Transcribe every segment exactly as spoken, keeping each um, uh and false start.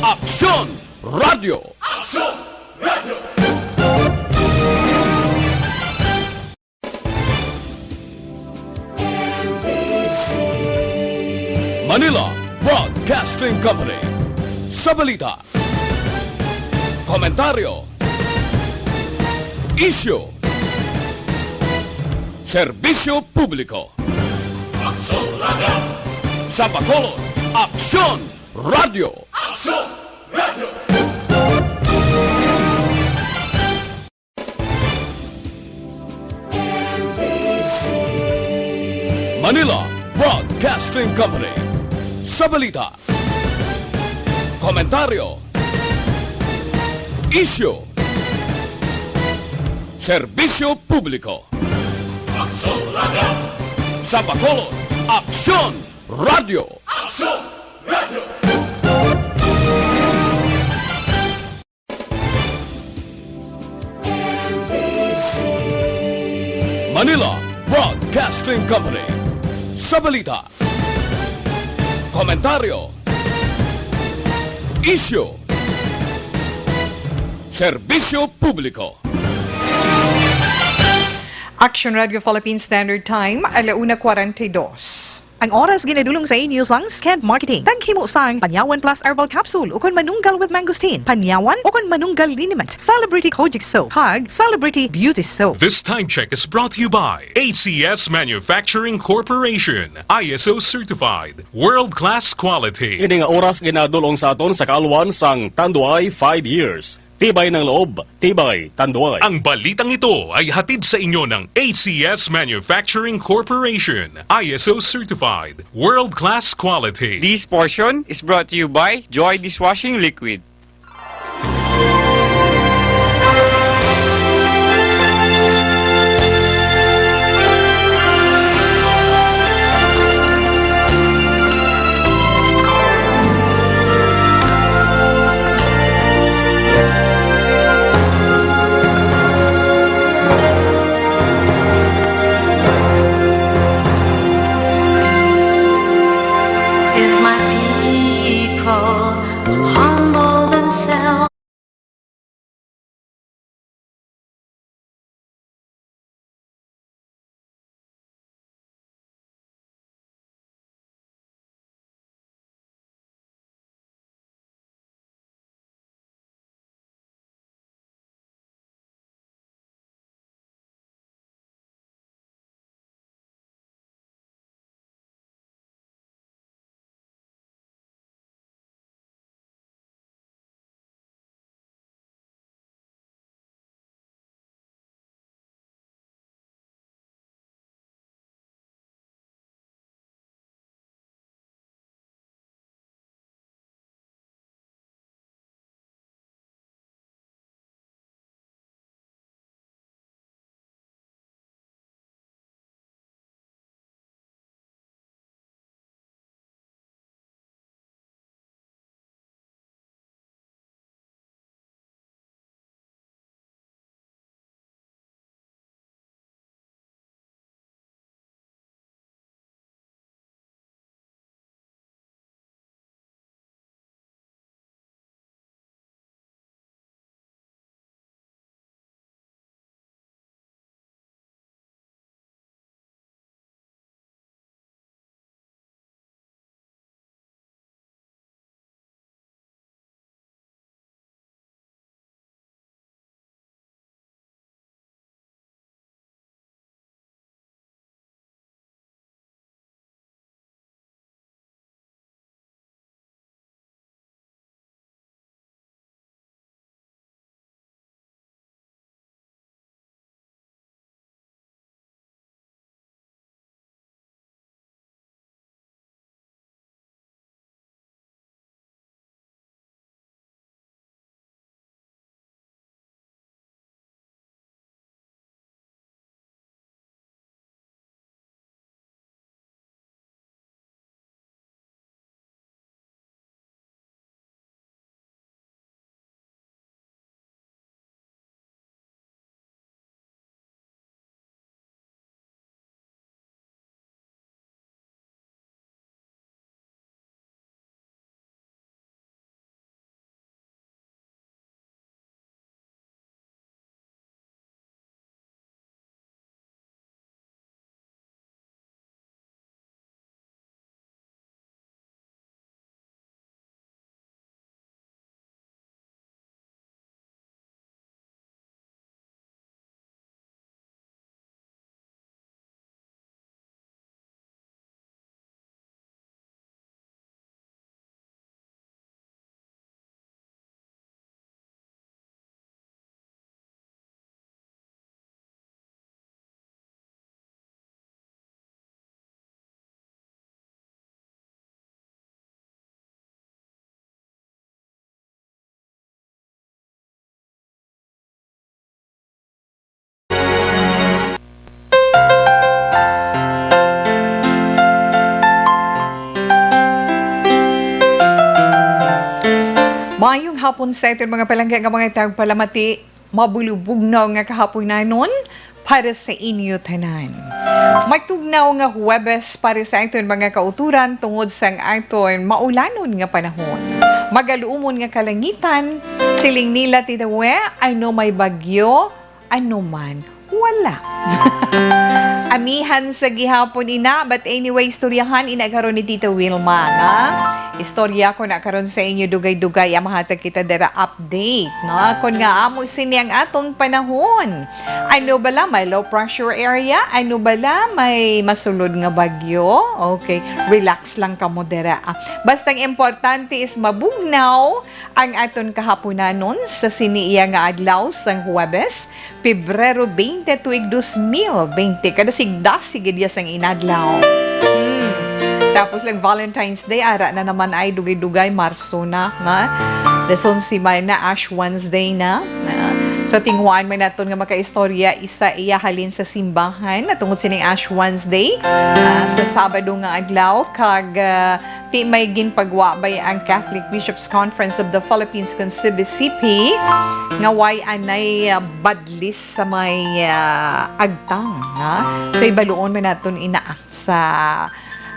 Aksyon Radio. Aksyon Radio. Manila Broadcasting Company. Sa balita, komentaryo, isyu, serbisyo publiko. Aksyon Radio. Sa Bacolod, Aksyon Radio. Aksyon Radio. Manila Broadcasting Company. Sa balita, komentaryo, isyu, serbisyo publiko. Aksyon Radio. Sa Bacolod, Aksyon Radio. Aksyon Radio. Manila Broadcasting Company. Sa balita, komentaryo, isyu, serbisyo publiko. Action Radio Philippine Standard Time, ala una kwarenta y dos. Ang oras ginadulong sa inyo sang Sked Marketing. Taghimo sang Panyawan Plus Herbal Capsule ukon Manunggal with Mangosteen, Panyawan ukon Manunggal Liniment, Celebrity Kojic Soap, kag Celebrity Beauty Soap. This time check is brought to you by A C S Manufacturing Corporation, I S O certified, world-class quality. Ini nga oras ginadulong sa aton sa kaalwan sang Tanduay five years. Tibay ng loob, tibay, Tanduay. Ang balitang ito ay hatid sa inyo ng A C S Manufacturing Corporation, I S O certified, world-class quality. This portion is brought to you by Joy Dishwashing Liquid. If my people will humble themselves. Maayong hapon sa aton mga palangga nga mga tagpalamati. Mabulubugnaw nga kahaponanon para sa inyo tanan. Matugnaw nga Huwebes para sa aton mga kauturan tungod sang aton maulanon nga panahon. Magaluumon nga kalangitan, siling nila, Tita We, ano may bagyo, ano man, wala. Amihan sa gihapon ina, but anyway, istoryahan ina karon ni Tita Wilma, nga istorya ko na karon sa inyo dugay-dugay, ang mahatag kita dira update, no? Kung nga amo sini ang aton panahon, ano bala, may low pressure area? Ano bala, may masulod nga bagyo? Okay, relax lang kamo dira, ah. Basta ang importante is mabugnaw ang aton kahaponanon sa sini iya nga adlaw sang Huwebes, Pebrero twenty, tuig dos mil bente. Kada sigdas, sige diya sang inadlaw. Hmm. Tapos lang Valentine's Day, ara na naman ay dugay-dugay, Marso na, nga. Dason si May na, Ash Wednesday na. Na. So, tinguhaan man naton nga makaistorya, isa iya halin sa simbahan, na tungod sining Ash Wednesday, ah, sa Sabado nga adlaw, kag, ah, Ti may ginpagwabay ang Catholic Bishops' Conference of the Philippines kon C B C P nga way anay, ah, badlis sa may, ah, agtang, ha? So, ibaluon man naton ina sa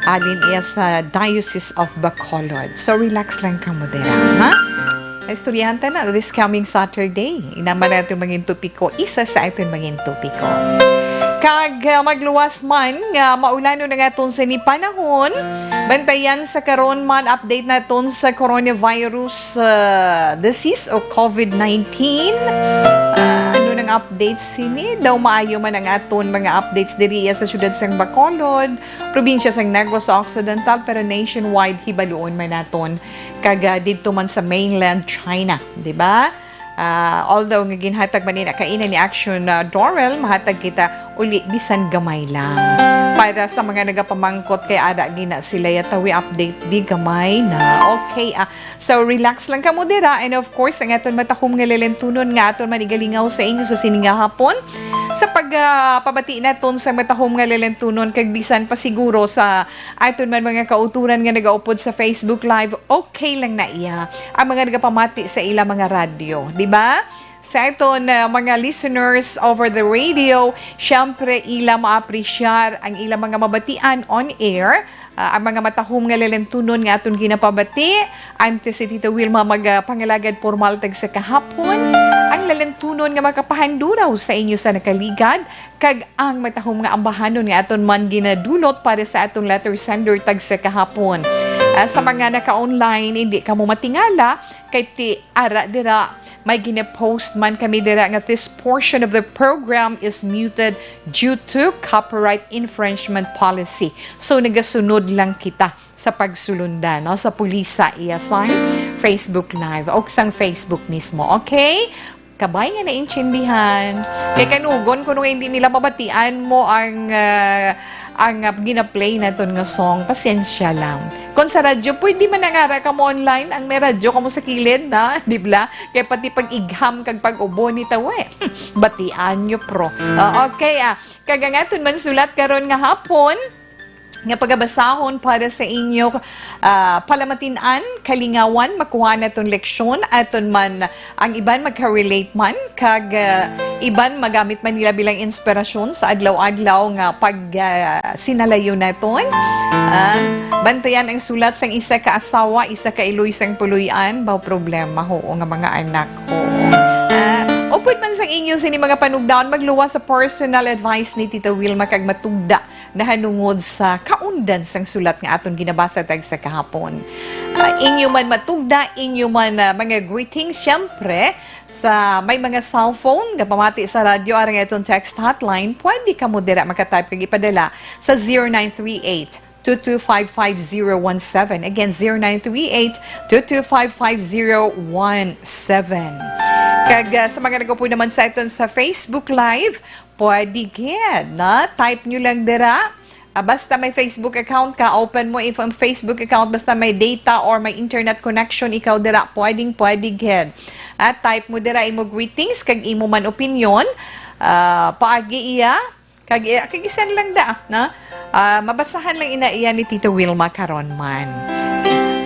alin iya sa Diocese of Bacolod. So, relax lang kamo dira, ha? Istoryahan ta na this coming Saturday. Ina man naton mangin topiko, isa sa aton mangin topiko. Kag, ah, magluwas man nga maulanon ang aton sini panahon, bantayan sa karon man update naton sa coronavirus, ah, disease o COVID nineteen. Ah, ano nang update sini? Daw maayo man ang aton mga updates diri sa siyudad sang Bacolod, probinsya sang Negros Occidental, pero nationwide hibaluon man naton kag, ah, didto man sa mainland China, di ba? Ah, although nga ginhatag man ina kaina ni Action, ah, Dorel, mahatag kita uli bisan gamay lang. Para sa mga nagapamangkot kay ara gina sila yatawi update di gamay na. Okay, ah, so relax lang kamo dira, and of course ang aton matahom nga lalentunon nga aton manigalingaw sa inyo sa sini nga hapon sa pag, ah, pabati naton sa matahom nga lalentunon kag bisan pa siguro sa aton man mga kauturan nga nagaupod sa Facebook Live, okay lang na iya. Ang mga nagapamati sa ila mga radyo, di ba? Sa aton, uh, mga listeners over the radio, syempre ila maapresyar ang ila mga mabatian on air, uh, ang mga matahom nga lalentunon nga aton ginapabati. Antes si Tita Wilma mag, uh, pangalagad formal tag sa kahapon, ang lalentunon nga makapahanduraw sa inyo sa nakaligad, kag ang matahom nga ambahanon nga aton man ginadulot para sa aton letter sender tag sa kahapon. Ah, sa mga naka-online, hindi kamo matingala, kay ti ara dira, may gina-post man kami dira nga this portion of the program is muted due to copyright infringement policy. So, nagasunod lang kita sa pagsulunda, no, sa pulisa iya sang Facebook Live o sang Facebook mismo. Okay? Kabay nga naintindihan. Kay kanugon, kuno nga hindi nila mabatian mo ang, ah, ang, ah, gina-play naton nga song, pasensya lang. Kung sa radyo, pwede man nangara ka mo online, ang may radyo ka mo sa kilid, na, di ba? Kay pati pag-igham kag pag-ubo ni tawe, batian nyo, pro. Ah, okay, ah. Kag ang aton man sulat karon nga hapon, nga pagabasahon para sa inyo, ah, palamatinan, kalingawan, makuha naton leksyon, aton man ang iban magka-relate man, kag, ah, iban magamit man nila bilang inspirasyon sa adlaw-adlaw nga pag, ah, sinalayo naton. Ah, bantayan ang sulat sang isa ka asawa, isa ka iloy sang puloy-an, ba problema, oo, nga mga anak ko. Ah, upod man sang inyo sini mga panugdaon, magluwas sa personal advice ni Tita Wilma kag matugda nahanungod sa kaundan sang sulat nga aton ginabasa tag sa kahapon. Ah, inyo man matugda, inyo man, ah, mga greetings, siyempre, sa may mga cellphone nga pamati sa radyo, arang iton text hotline, pwede kamo dira makatype kag ipadala sa zero nine three eight, two two five five zero one seven. Again, zero nine three eight, two two five five zero one seven. Kag, ah, sa mga nagapoy naman sa aton sa Facebook Live, pwede gid, na? Type nyo lang dira. Ah, basta may Facebook account ka, open mo if ang Facebook account, basta may data or may internet connection ikaw dira, pwedeng pwede gid. Ah, type mo dira imo greetings kag imo man opinion. Ah, paagi iya, kag, eh, kag i-send lang da, na? Ah, mabasahan lang ina iya ni Tita Wilma karon man.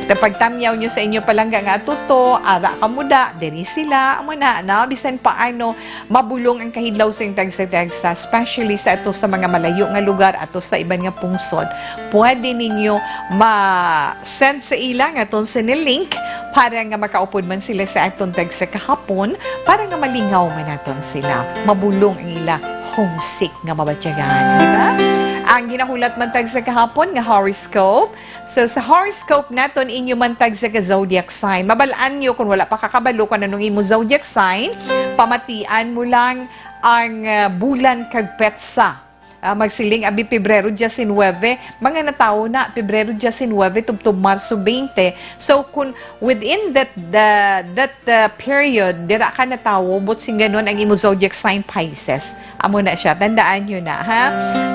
Kapag tamyaw nyo sa inyo palangga nga atuto, ara kamo da, diri sila, amo na, no? Bisan paano, mabulong ang kahidlaw sa tagsa-tagsa, especially sa ato sa mga malayo nga lugar, ato sa iban nga pungsod. Pwede ninyo ma-send sa ila nga aton sini link para nga makaupod man sila sa aton tagsa kahapon, para nga malingaw man naton sila. Mabulong ang ila homesick nga mabatyagan, di ba? Ang ginahulat man tagsa kahapon nga horoscope, So, sa horoscope naton, inyo man tagsa ka zodiac sign. Mabal-an nyo kung wala pa kakabalo kung anong imo zodiac sign, pamatian mo lang ang, ah, bulan kag petsa. Ah, magsiling abi Pebrero diecinuebe, mga natawo na Pebrero diecinuebe tubtob Marso twenty. So, kung within that, the, that, uh, period, dira ka natawo, but sing ganon ang imo zodiac sign, Pisces. Amo na siya. Tandaan nyo na, ha?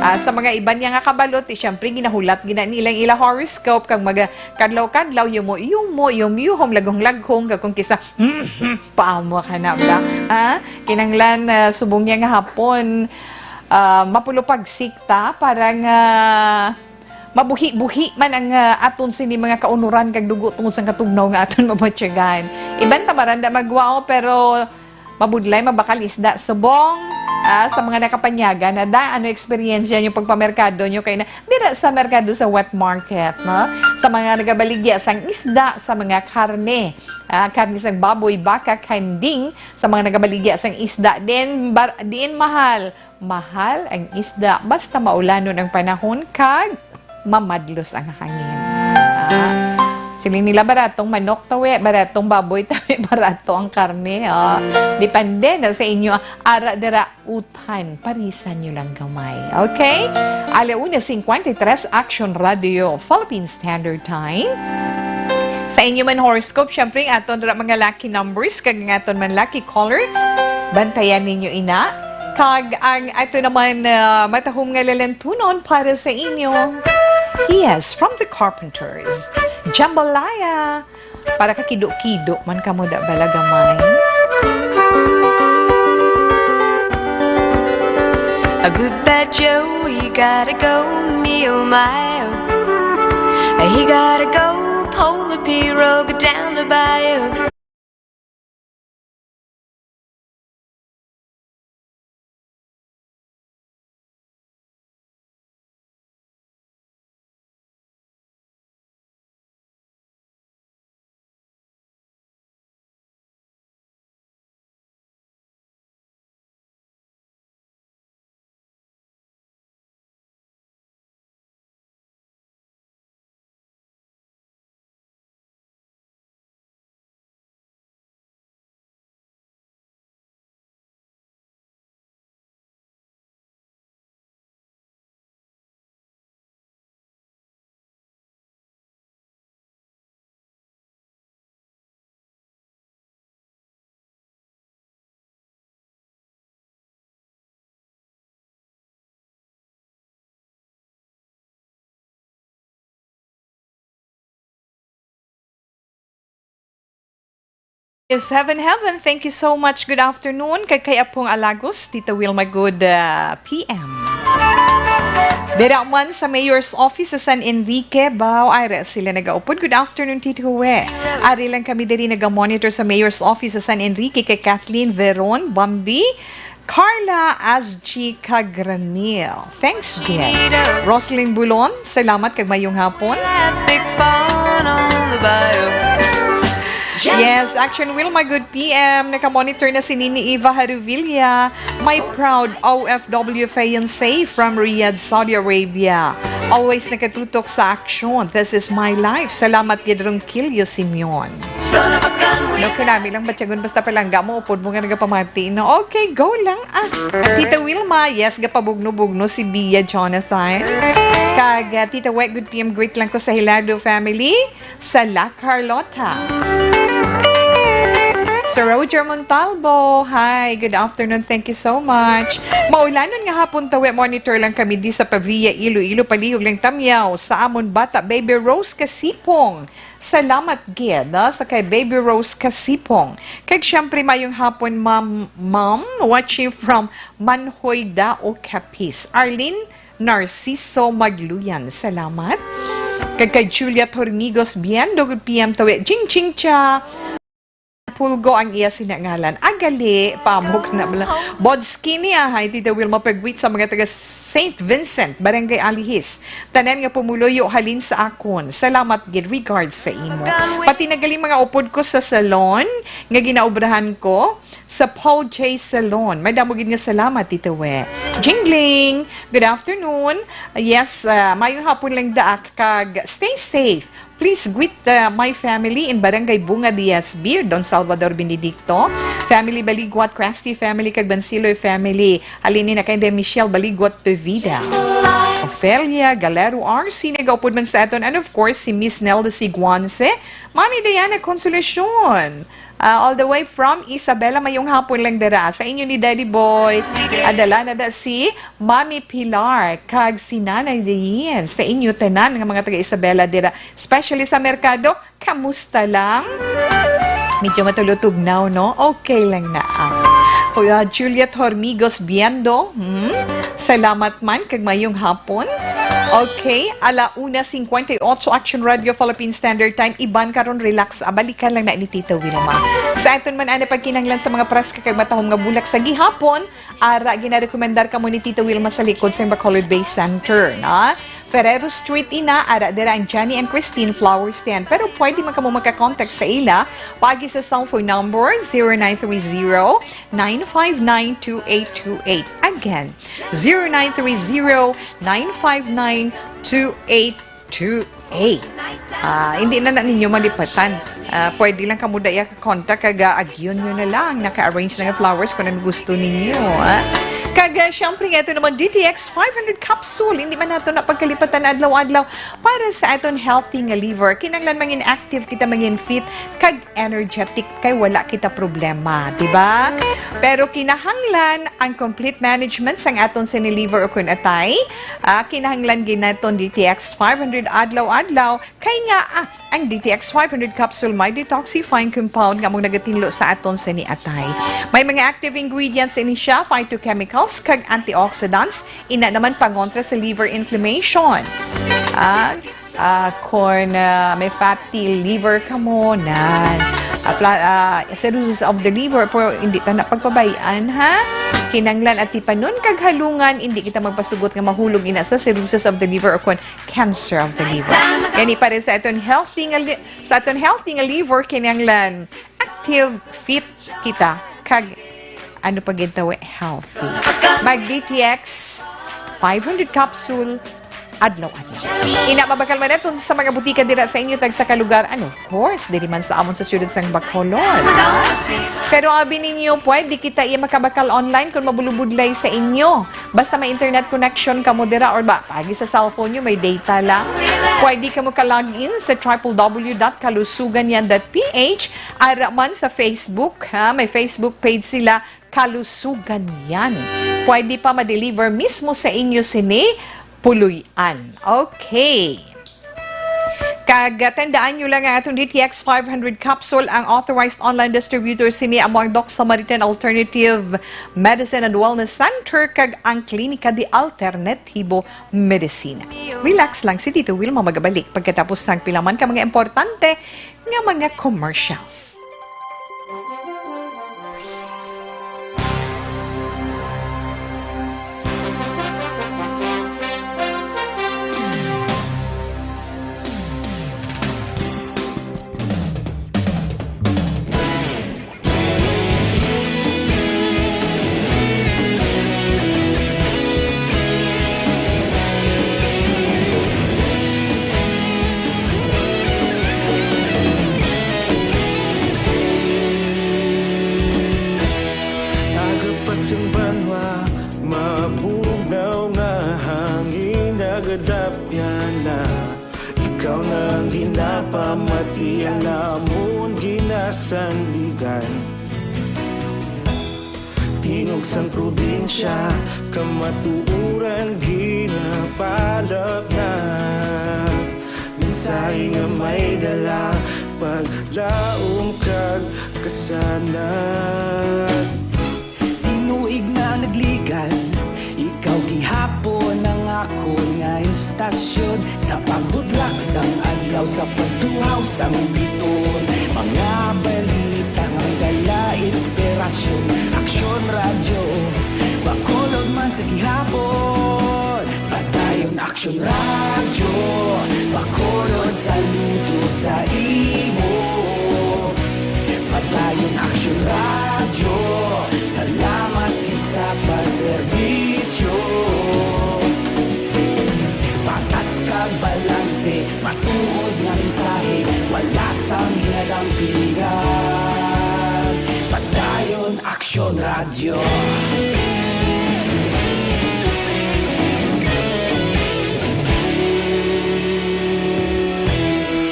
Ah, sa mga iban niya nga kabalo, ti, syempre, ginahulat gina nilang ila horoscope kag mga kadlaw-kadlaw, yumo-yumo, yum-yuhom, laghong-laghong, kag kung kisa, paamo ka na, bla. Ha? Kinanglan, ah, subong niya nga hapon, ah, mapulupagsikta para nga mabuhi-buhi man ang, ah, aton sini mga kaunuran kag dugo tungod sa katugnaw nga aton mabatyagan. Iban ta maranda magwao, pero mabudlay, mabakal isda, subong, ah, sa mga nakapanyaga na da, ano eksperyensya nyo pagpamerkado nyo kay na, dira sa merkado sa wet market, no? Sa mga nagabaligya sang isda, sa mga karne, ah, karne sang baboy, baka, kanding, sa mga nagabaligya sang isda, din, bar-, diin mahal, mahal ang isda, basta maulanon ang panahon, kag mamadlos ang hangin. Ah, siling nila, baratong manok tawi, baratong baboy tawi, barato ang karne. Oh. Depende na sa inyo. Ara dira, utan, parisan nyo lang gamay. Okay? Ala una cincuenta y tres, Action Radio, Philippine Standard Time. Sa inyo man horoscope, syempre, ang aton ra mga lucky numbers, kag ang aton man lucky caller, bantayan ninyo ina. Kag ang ato naman, ah, matahom nga lalantunon para sa inyo. Yes, from the Carpenters, Jambalaya. Para ka kido-kido man kamo da bala gamay. A good bad Joe, he gotta go, me oh my oh. He gotta go, pull the P-road, go down the bayou. Yes, Heaven, Heaven, thank you so much. Good afternoon. Kay, kay Apong Alagos, Tita Wilma, good, uh, P M. Dira man sa Mayor's Office sa San Enrique, baw, ara sila nagaupod. Good afternoon, Tito Hue. Ari lang kami diri naga-monitor sa Mayor's Office sa San Enrique kay Kathleen Veron, Bambi, Carla, Asji, kag Ramil. Thanks, Gil. Roslyn Bulon, salamat kag mayong hapon. Big fun on the bio. Yes, Action Will, my good P M. Naka-monitor na si Nini Eva Haruvilla, my proud O F W fiancé from Riyadh, Saudi Arabia. Always nakatutok sa aksyon. This is my life. Salamat gid, Ronquillo Simeon. No, kunami lang batyagon basta palangga mo, upod mo nga nagapamati, no? Okay, go lang, ah. Tita Wilma, yes, gapabugno-bugno si Bia Jonathan. Kag, ah, Tita Wet, good P M, greet lang ko sa Hilado family. Sa La Carlota. Sir Roger Montalvo, hi, good afternoon, thank you so much. Maulanon nga hapon, tawi, monitor lang kami di sa Pavia, Iloilo, palihog lang tamyaw sa amon bata, Baby Rose Kasipong. Salamat gid, no, sa kay Baby Rose Kasipong. Kag syempre, mayong hapon, ma'am, ma'am, watching from Manhoy Dao, Capiz. Arlene Narciso Magluyan, salamat. Kag kay Juliet Hormigos Biendo, good P M to it. Ching ching cha. Pulgo ang iya sinangalan. Agali, pamok na bala. Bod skinny, ah, hi, Tita Wilma, pag-greet sa mga taga Saint Vincent, Barangay Alihis. Tanan nga pumuluyo, halin sa akon. Salamat gid, regards sa imo. Pati nagaling mga upod ko sa salon, nga ginaobrahan ko, sa Paul J Salon. Madamo gid nga salamat, Tita We. Jingling, good afternoon. Yes, ah, mayong hapon lang daak kag stay safe. Please greet, uh, my family in Barangay Bunga Diaz Bir, Don Salvador Benedicto, family Baliguat, Crusty family, kag Bansiloy family. Halin ni na kay Inday Michelle Baliguat Pevida. Ofelia Galero R C, nagaupod man sa aton. And of course, si Miss Nelda Siguanse, Mami Diana Consolacion. Ah, all the way from Isabela, mayong hapon lang dira. Sa inyo ni Daddy Boy, adala na da si Mami Pilar, kag si Nanay Diane, sa inyo tanan nga mga taga Isabela dira, especially sa merkado, kamusta lang? Medyo matulutugnaw, no? Okay lang na, ah. Kuya Juliet Hormigos Biendo, hmm? Salamat man, kag mayong hapon. Okay, ala una cincuenta y ocho, Action Radio Philippine Standard Time. Iban karon, relax. Ah, balikan lang na ni Tita Wilma. Sa aton man, ana, pagkinahanglan sa mga preska kag matahom nga bulak sa gihapon, ara, ginarekomendar kamo ni Tita Wilma sa likod sa Bacolod Bay Center, na Ferrero Street ina, ara dira ang Johnny and Christine Flower Stand. Pero pwede man kamo makakontak sa ila paagi sa cellphone number zero nine three zero, nine five nine, two eight two eight. Again, zero nine three zero, nine five nine, two eight two eight. Ah, hindi na, na ninyo malipatan. Ah, pwede lang kamo daya ka-contact kag, ah, agyon nyo na lang. Naka-arrange na nga flowers kung ano gusto ninyo, ah. Kag, ah, syempre nga, ito naman, D T X five hundred capsule. Hindi man nato na pagkalipatan adlaw-adlaw para sa aton healthy nga liver. Kinahanglan mangin active kita, mangin fit, kag energetic kay wala kita problema, di ba? Pero kinahanglan ang complete management sang aton sini liver o kun atay. Ah, kinahanglan gid naton D T X five hundred adlaw-adlaw kay nga, ah, ang D T X five hundred capsule may detoxifying compound nga among nagatinlo sa aton sini atay. May mga active ingredients ini siya, phytochemicals kag antioxidants, ina naman pangontra sa liver inflammation. Ah, ah, corn, ah, may fatty liver kamo, nan. Ah, pla-, ah, cirrhosis of the liver, pero hindi ta na pagpabay-an, ha? Kinanglan atipanon kag halungan, hindi kita magpasugot nga mahulog ina sa cirrhosis of the liver o kon cancer of the liver. Gani pa rin sa aton healthy nga li-, sa aton healthy nga liver, kinanglan active, fit kita, kag ano pa gid tawo, healthy. Mag D T X five hundred capsule adlaw-adlaw. Ina, mabakal man naton sa mga butika dira sa inyo tagsa ka lugar. And of course, diri man sa amon sa siyudad sang Bacolod, ha? Pero abi ninyo, pwede kita iya makabakal online kung mabulubudlay sa inyo. Basta may internet connection kamo dira or ba, paagi sa cellphone nyo, may data lang. Pwede kamo ka-log in sa triple W dot kalusugan yan dot P H, ara man sa Facebook, ha? May Facebook page sila, Kalusugan Yan. Pwede pa ma-deliver mismo sa inyo sini, puloy-an. Okay. Kag, ah, tandaan nyo lang ang atong D T X five hundred capsule, ang authorized online distributor sini amo ang Doc Samaritan Alternative Medicine and Wellness Center kag ang Klinika de Alternativo Medicina. Relax lang, si Tito Wilma magabalik pagkatapos sang pila man ka mga importante nga mga commercials. Agapas ang banwa, mabugnaw nga hangin, nagadapyan na. Ikaw na ang ginapamati, ang amon ginasandigan. Tingog sang probinsya, kamatuoran ginapalapnag. Mensahe nga may dala, paglaom kag kasanag. Tinuig na nagligan, ikaw gihapon ang akon nga istasyon. Sa pagbutlak sa Sa pagtuhaw sang biton, mga balita nga may dala inspirasyon. Aksyon Radyo, Bacolod man sa gihapon. Padayon Aksyon Radyo, Bacolod saludo sa imo. Padayon Aksyon Radyo, salamat gid sa pagserbisyo. Patas kag balanse, matuod nga mensahe, wala sang ginadampigan. Padayon Aksyon Radyo.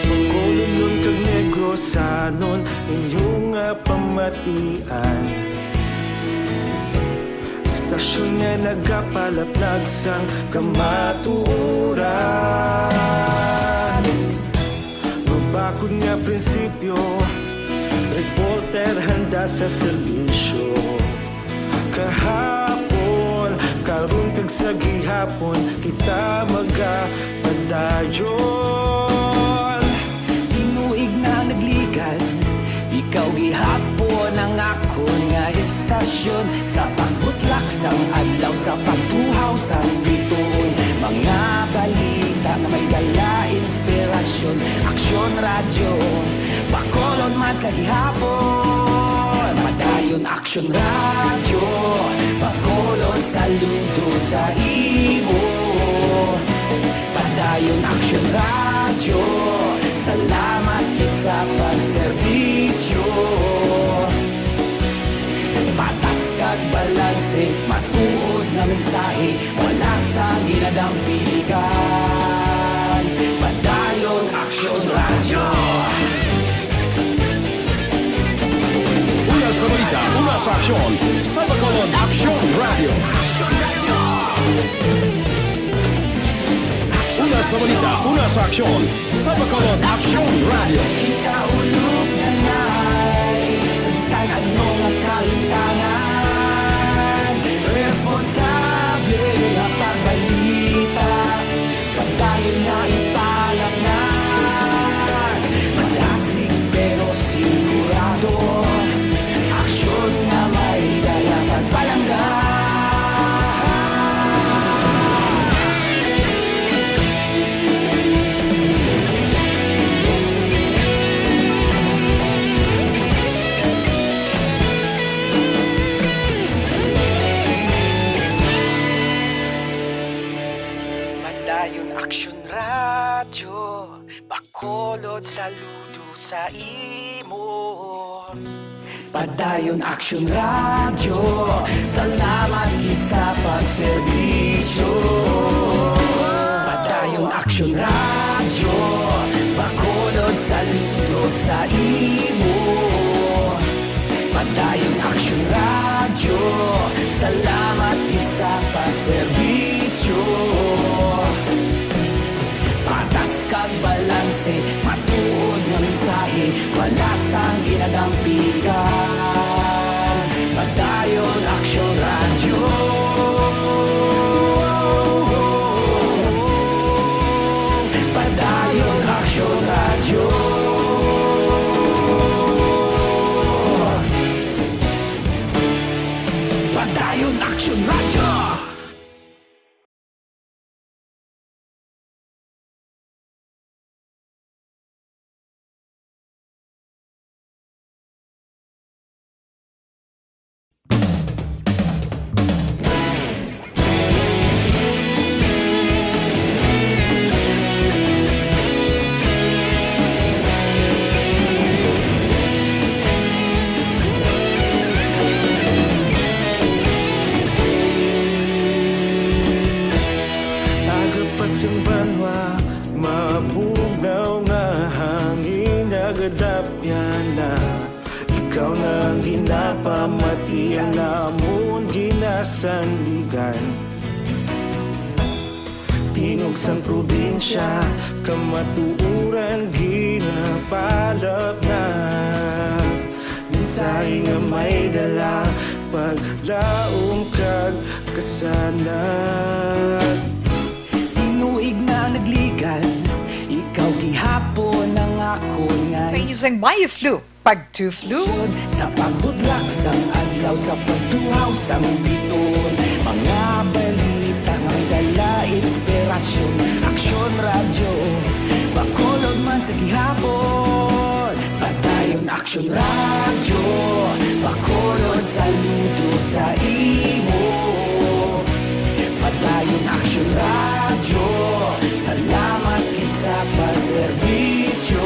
Bacolodnon kag Negrosanon, inyo nga pamatian. Istasyon nga nagapalaplag sang kamatuoran. Mabakod nga prinsipyo, reporter handa sa serbisyo. Kahapon, karon kag sa gihapon, kita magapadayon. Tinuig na nagligan, ikaw gihapon ang akon nga istasyon. Sa pagbutlak sang adlaw, sa pagtuhaw sang bituon, mga balita nga may dala inspirasyon. Aksyon Radyo, Bacolod man sa gihapon. Padayon Aksyon Radyo, Bacolod saludo sa imo. Padayon Aksyon Radyo, salamat gid sa pagserbisyo. Patas kag balanse, matuod nga mensahe, wala sang ginadampigan. Padayon Aksyon Radyo. Una sa balita, una sa aksyon, sa Bacolod Aksyon Radyo. Una sa balita, una sa aksyon, sa Bacolod Aksyon Radyo. Kita ulog na ngay, sa bisan ano nga kalimtangan, responsable nga pagbalita. Padayon nga ipalangan, madasig pero sigurado. Aksyon nga may dala kag palangga. Padayon Aksyon Radyo, Bacolod saludo sa imo. Padayon Aksyon Radyo, salamat gid sa pagserbisyo. Padayon Aksyon Radyo, Bacolod saludo sa imo. Padayon Aksyon Radyo, salamat gid sa pagserbisyo. Patas kag balanse, matuod nga mensahe, wala sang ginadampigan. Padayon Aksyon Radyo. Padayon Aksyon Radyo. Padayon Aksyon Radyo. Aga pa sing banwa, mabugnaw nga hangin nagadapyan na. Ikaw na ang ginapamati, ang amon ginasandigan. Tingog sang probinsya, kamatuoran ginapalapnag. Mensahe nga may dala, paglaom kag kasanag. Tinuig na nagligan, ikaw gihapon Sang Bio Flu, pag-two flu. Sa pagbudlak sang adlaw, sa pagtuhaw sang biton, mga balita nga dala inspirasyon. Aksyon Radyo, Bacolod man sa gihapon. Padayon Aksyon Radyo, Bacolod, saludo sa imo. Padayon Aksyon Radyo, salamat gid sa pagserbisyo.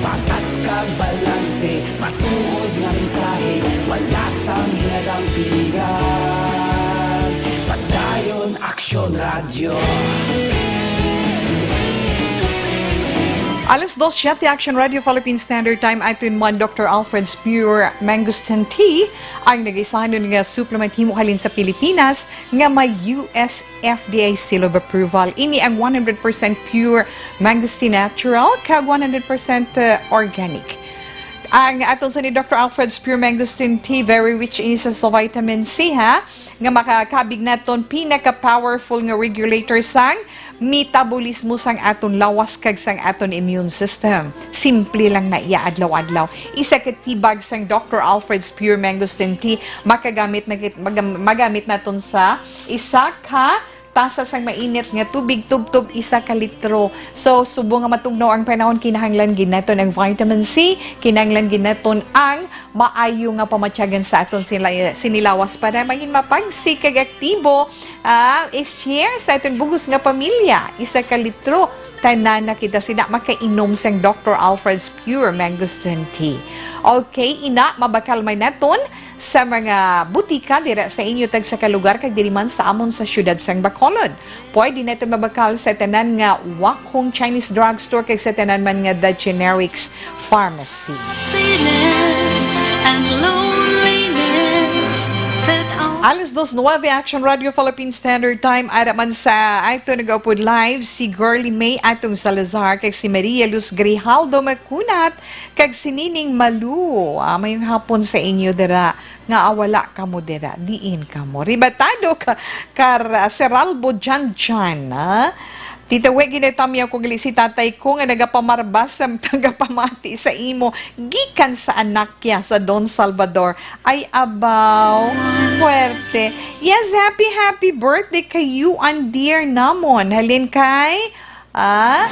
Patas kag balanse, matuod nga mensahe, wala sang hinadang piligan. Padayon Aksyon Radyo. Alas dos siyete, Action Radio Philippine Standard Time. Aton man Doctor Alfred's Pure Mangosteen Tea, ang nagaisanon nga supplement himo halin sa Pilipinas nga may U S F D A seal of approval. Ini ang one hundred percent pure mangosteen natural kag one hundred percent, uh, organic. Ang aton sa ni Doctor Alfred's Pure Mangosteen Tea, very rich ini sa vitamin C, ha, nga makakabig naton pinaka-powerful nga regulator sang metabolismo sang aton lawas kag sang aton immune system. Simple lang na iya adlaw-adlaw. Isa ka tea bag sang Doctor Alfred's Pure Mangosteen Tea, makagamit na kit-, magam-, magamit naton sa isa ka tasa sang mainit nga tubig, tubtob isa ka litro. So, subong nga matugnaw ang panahon, kinahanglan gid naton ang vitamin C, kinahanglan gid naton ang maayo nga pamatyagan sa aton sila-, sinilawas para maging mapagsik kag aktibo. Ah, i-share sa aton bugos nga pamilya. Isa ka litro, tanan na kita sina makainom sang Doctor Alfred's Pure Mangosteen Tea. Okay, ina, mabakal man naton sa mga butika dira sa inyo tagsa ka lugar kag diri man sa amon sa siyudad sang Bacolod. Pwede naton mabakal sa tanan nga Wakhong Chinese Drugstore kag sa tanan man nga The Generics Pharmacy. Happiness and loneliness that are Alas dos nuebe, Action Radio Philippine Standard Time. Ara man sa ato nagaupod live si Girly May Atong Salazar kag si Maria Luz Grijaldo Makunat kag si Nining Malu. Ah, mayong hapon sa inyo dira. Nga awala kamo dira, diin kamo? Ribatado ka, kar, ah, Seralbo Jan Jan, ha? Tita We, ginatamyaw ko gali si tatay ko nga nagapamarbas sa tagapamati sa imo gikan sa anak niya sa Don Salvador. Ay, abaw, puwerte. Yes, happy, happy birthday kayo, ang dear namon. Halin kay, ah,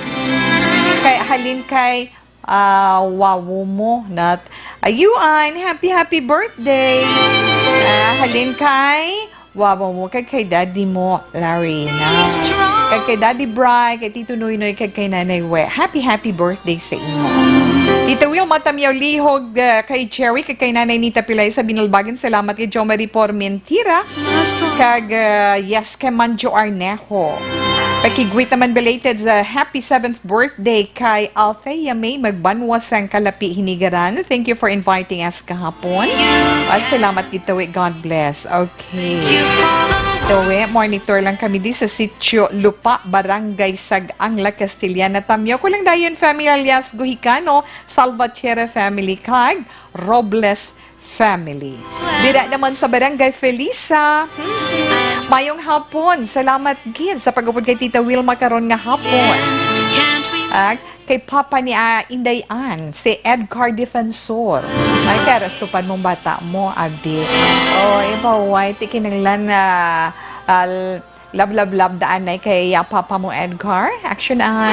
kay, halin kay, Ah, wawo mo, nat. Ayuan, happy, happy birthday. Ah, halin kay wawo mo, kag kay daddy mo, Larry, na. Kag kay Daddy Bry, kay Tito Noynoy, kag kay Nanay We. Happy, happy birthday sa inyo. Tito Will, matamyaw lihog, ah, kay Cherry, kag kay Nanay Nita Pilay sa Binalbagan. Salamat kay Jo Marie Pormentira. Kag, ah, yes, kay Manjo Arnejo. Pakigwit naman belated sa happy seventh birthday kay Althea May Magbanwa sang Kalapi, Hinigaran. Thank you for inviting us kahapon. Ah, salamat gid, Tawi. God bless. Okay. Tawi, monitor lang kami di sa Sitio Lupa, Barangay Sag-ang, La Castellana. Tamyo ko lang dayon, family alias Guhicano, Salvatierra family, kag Robles family. Dira naman sa Barangay Felisa. Hmm. Mayong hapon. Salamat gid sa pag-upod kay Tita Wilma karon nga hapon. Ah, kay Papa ni, ah, Inday Ann, si Edgar Defensor. Ay, kay restupan mong bata mo, abi. Oh, iba, why? Ti kinanglan na, ah, Love, love, love, daan na kay, ah, Papa mo, Edgar. Action, Ann.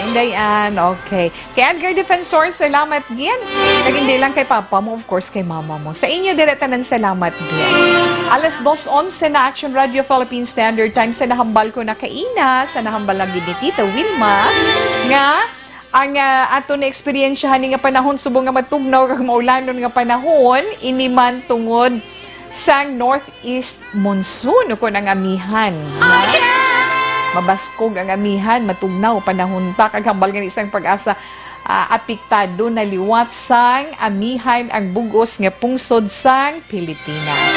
Inday Ann, okay. Kay Edgar Defensor, salamat gid. Kag hindi lang kay Papa mo, of course, kay Mama mo. Sa inyo, dire tanan, salamat gid. Alas dos onse na, Action Radio Philippine Standard Time. Sa nahambal ko na kaina, sa nahambal lang gid ni Tita Wilma, nga ang, ah, ato na eksperyensyahan ni nga panahon, subong nga matugnaw kag maulanon nga panahon, ini man tungod sang northeast monsoon, ukon ang amihan, ha? Mabaskog ang amihan, matugnaw panahon ta, kag hambal gani sang PAGASA, ah, apektado na liwat sang amihan ang bug-os nga pungsod sang Pilipinas.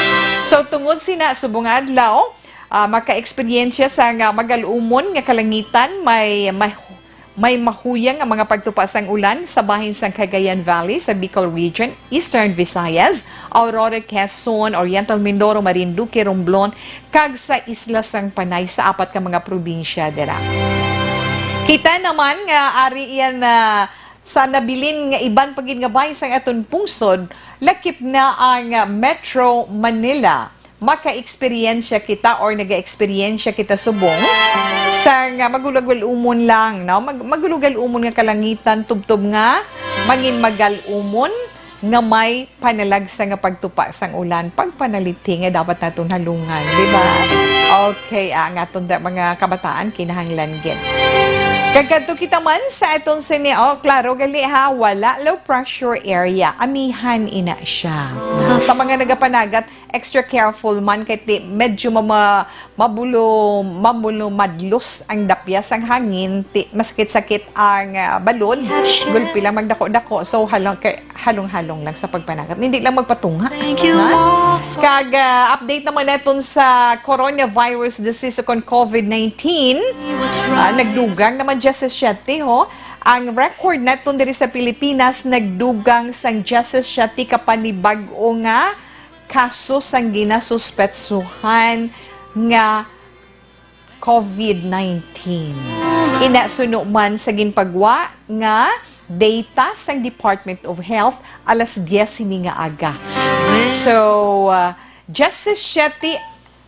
So, tungod sina, subong nga adlaw, ah, makaeksperyensya sang, ah, magal-umon nga kalangitan, may, may May mahuyang nga mga pagtupa sang ulan sa bahin sang Cagayan Valley, sa Bicol Region, Eastern Visayas, Aurora, Quezon, Oriental Mindoro, Marinduque, Romblon, kag sa Isla sang Panay sa apat ka mga probinsya dira. Kita naman nga ari iyan na sa nabilin nga iban pa gid nga bahin sang aton pungsod, lakip na ang Metro Manila. Maka-eksperyensya kita or naga-eksperyensya kita subong sang, ah, magulog-umon lang, no? Mag-, magulog-umon nga kalangitan, tubtob nga mangin magal-umon nga may panalagsa nga pagtupa sang ulan, pagpanalithi nga dapat naton halungan, di ba? Okay, ah, ang aton da-, mga kabataan, kinahanglan gid. Kag kadto kita man sa aton sini, oh, klaro gali ha, wala low pressure area, amihan ina siya. Sa mga nagapanagat, extra careful man kay ti medyo mama-, mabulo-, mabulo-madlos ang dapya sang hangin, ti masakit-sakit ang, ah, balod, gulpi lang magdako-dako. So, halong, kay, halong-halong lang sa pagpanagat. Hindi lang magpatunga. Thank you Ha? all for Kag, ah, update naman naton sa coronavirus disease o kon covid nineteen. What's Ah, right. Nagdugang naman diyasisiete, ho. Ang record naton diri sa Pilipinas, nagdugang sang diyasisiete ka panibag-o nga kaso sang ginasuspetsuhan nga covid nineteen. Ina suno man sa ginpagwa nga data sang Department of Health, alas diyes sini nga aga. So, ah, diyasisiete,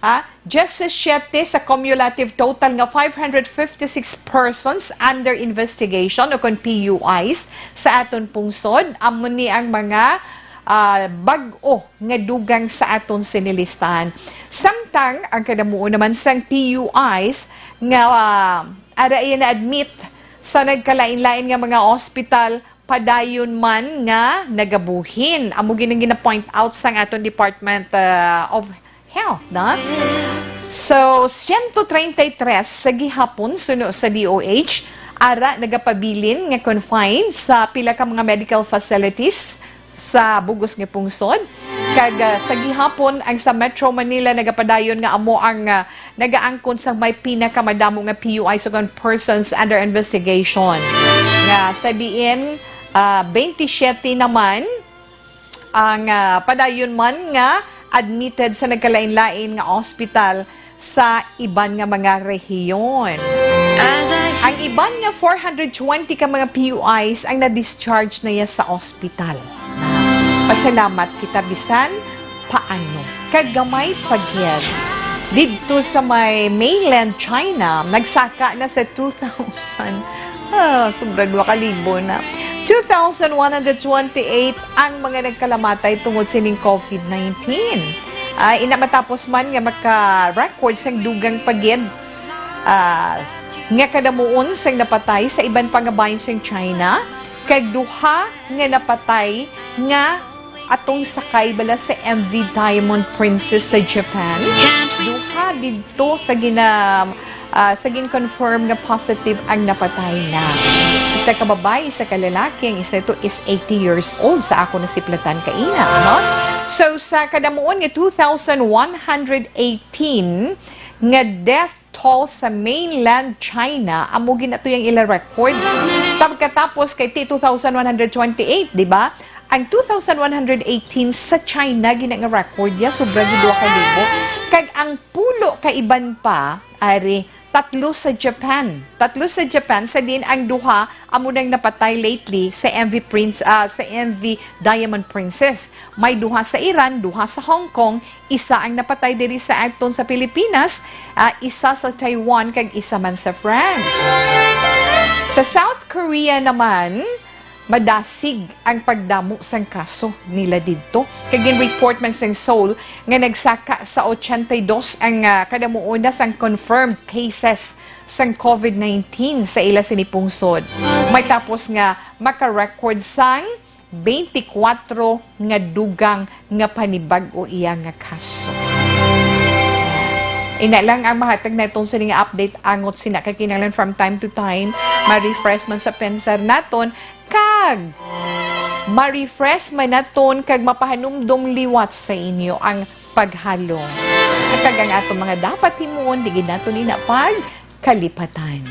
ah, diyasisiete sa cumulative total nga five hundred fifty-six persons under investigation o kon P U Is sa aton pungsod. Amo ni ang mga, ah, bag-o nga dugang sa aton sini listahan. Samtang ang kadamuon naman sang P U Is nga, ah, ara iya na-admit sa nagkalain-lain nga mga ospital, padayon man nga nagabuhin. Amo gid ang gina-point out sang aton Department, ah, of Health, na? So, siyento treinta y tres sa gihapon suno sa D O H, ara nagapabilin nga confined sa pila ka mga medical facilities sa bugos nga pungsod. Kag, ah, sa gihapon, ang sa Metro Manila nagapadayon nga amo ang, ah, nagaangkon sang may pinakamadamo nga P U Is o kon persons under investigation. Nga sa diin, ah, twenty-seven naman ang, ah, padayon man nga admitted sa nagkalain-lain nga ospital sa iban nga mga rehiyon. Ang iban nga four hundred twenty ka mga P U Is ang na-discharge na ya sa ospital. Pasalamat kita bisan paano. Kag gamay pa gid. Didto sa may mainland China, nagsaka na sa two thousand. Ah, sobra dua ka libo na. Two thousand one hundred twenty-eight ang mga nagkalamatay tungod sining covid nineteen. Ah, ina matapos man nga maka-record sang dugang pa gid, ah, nga kadamuon sang napatay sa iban pa nga bahin sang China, kag duha nga napatay nga atong sakay bala sa M V Diamond Princess sa Japan. Duha didto sa gina-, ah, sa gin-confirm nga positive ang napatay na. Isa ka babayi, isa ka lalaki, ang isa ito is eighty years old sa ako nasiplatan kaina, no? So, sa kadamuon nga two thousand one hundred eighteen nga death toll sa mainland China, amo gid ato yang ila record. Pagkatapos kay ti two thousand one hundred twenty-eight, di ba? Ang two thousand one hundred eighteen sa China gina nga record ya, sobra gid dua ka libo. Kag ang pulo ka iban pa, ari, tatlo sa Japan. Tatlo sa Japan, sa din ang duha amo nang napatay lately sa M V Prince, ah, sa M V Diamond Princess. May duha sa Iran, duha sa Hong Kong, isa ang napatay diri sa aton sa Pilipinas, ah, isa sa Taiwan, kag isa man sa France. Sa South Korea naman, madasig ang pagdamo sang kaso nila didto. Kag gin-report man sang Seoul nga nagsaka sa ochenta y dos ang, ah, kadamuon na sang confirmed cases sang covid nineteen sa ila sini pungsod. May tapos nga maka-record sang twenty-four nga dugang nga panibag-o iya nga kaso. Ina lang ang mahatag naton sini nga update angot sina kay kinahanglan from time to time ma-refresh man sa pensar naton kag ma-refresh man naton kag mapahanumdom liwat sa inyo ang paghalong. Kag ang aton mga dapat himuon, di gid naton ina pag kalipatan.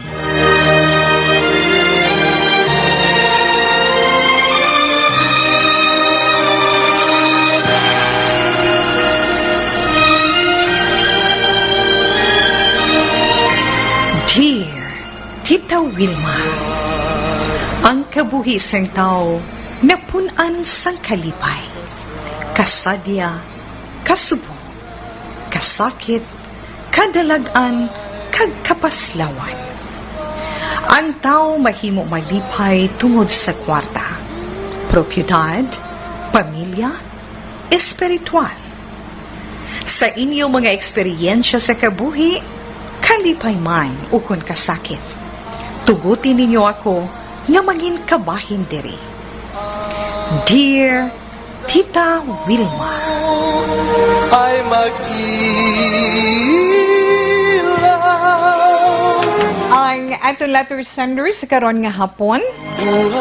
Dear Tita Wilma. Ang kabuhi sang tawo napun-an sang kalipay, kasadya, kasubong, kasakit, kadalag-an, kag kapaslawan. Ang tawo mahimo malipay tungod sa kwarta, propiedad, pamilya, espiritual. Sa inyo mga eksperyensya sa kabuhi, kalipay man ukon kasakit, tuguti ninyo ako nga mangin kabahin diri. Dear Tita Wilma. Ay mag-ilaw. Ang aton letter sender sa karon nga hapon,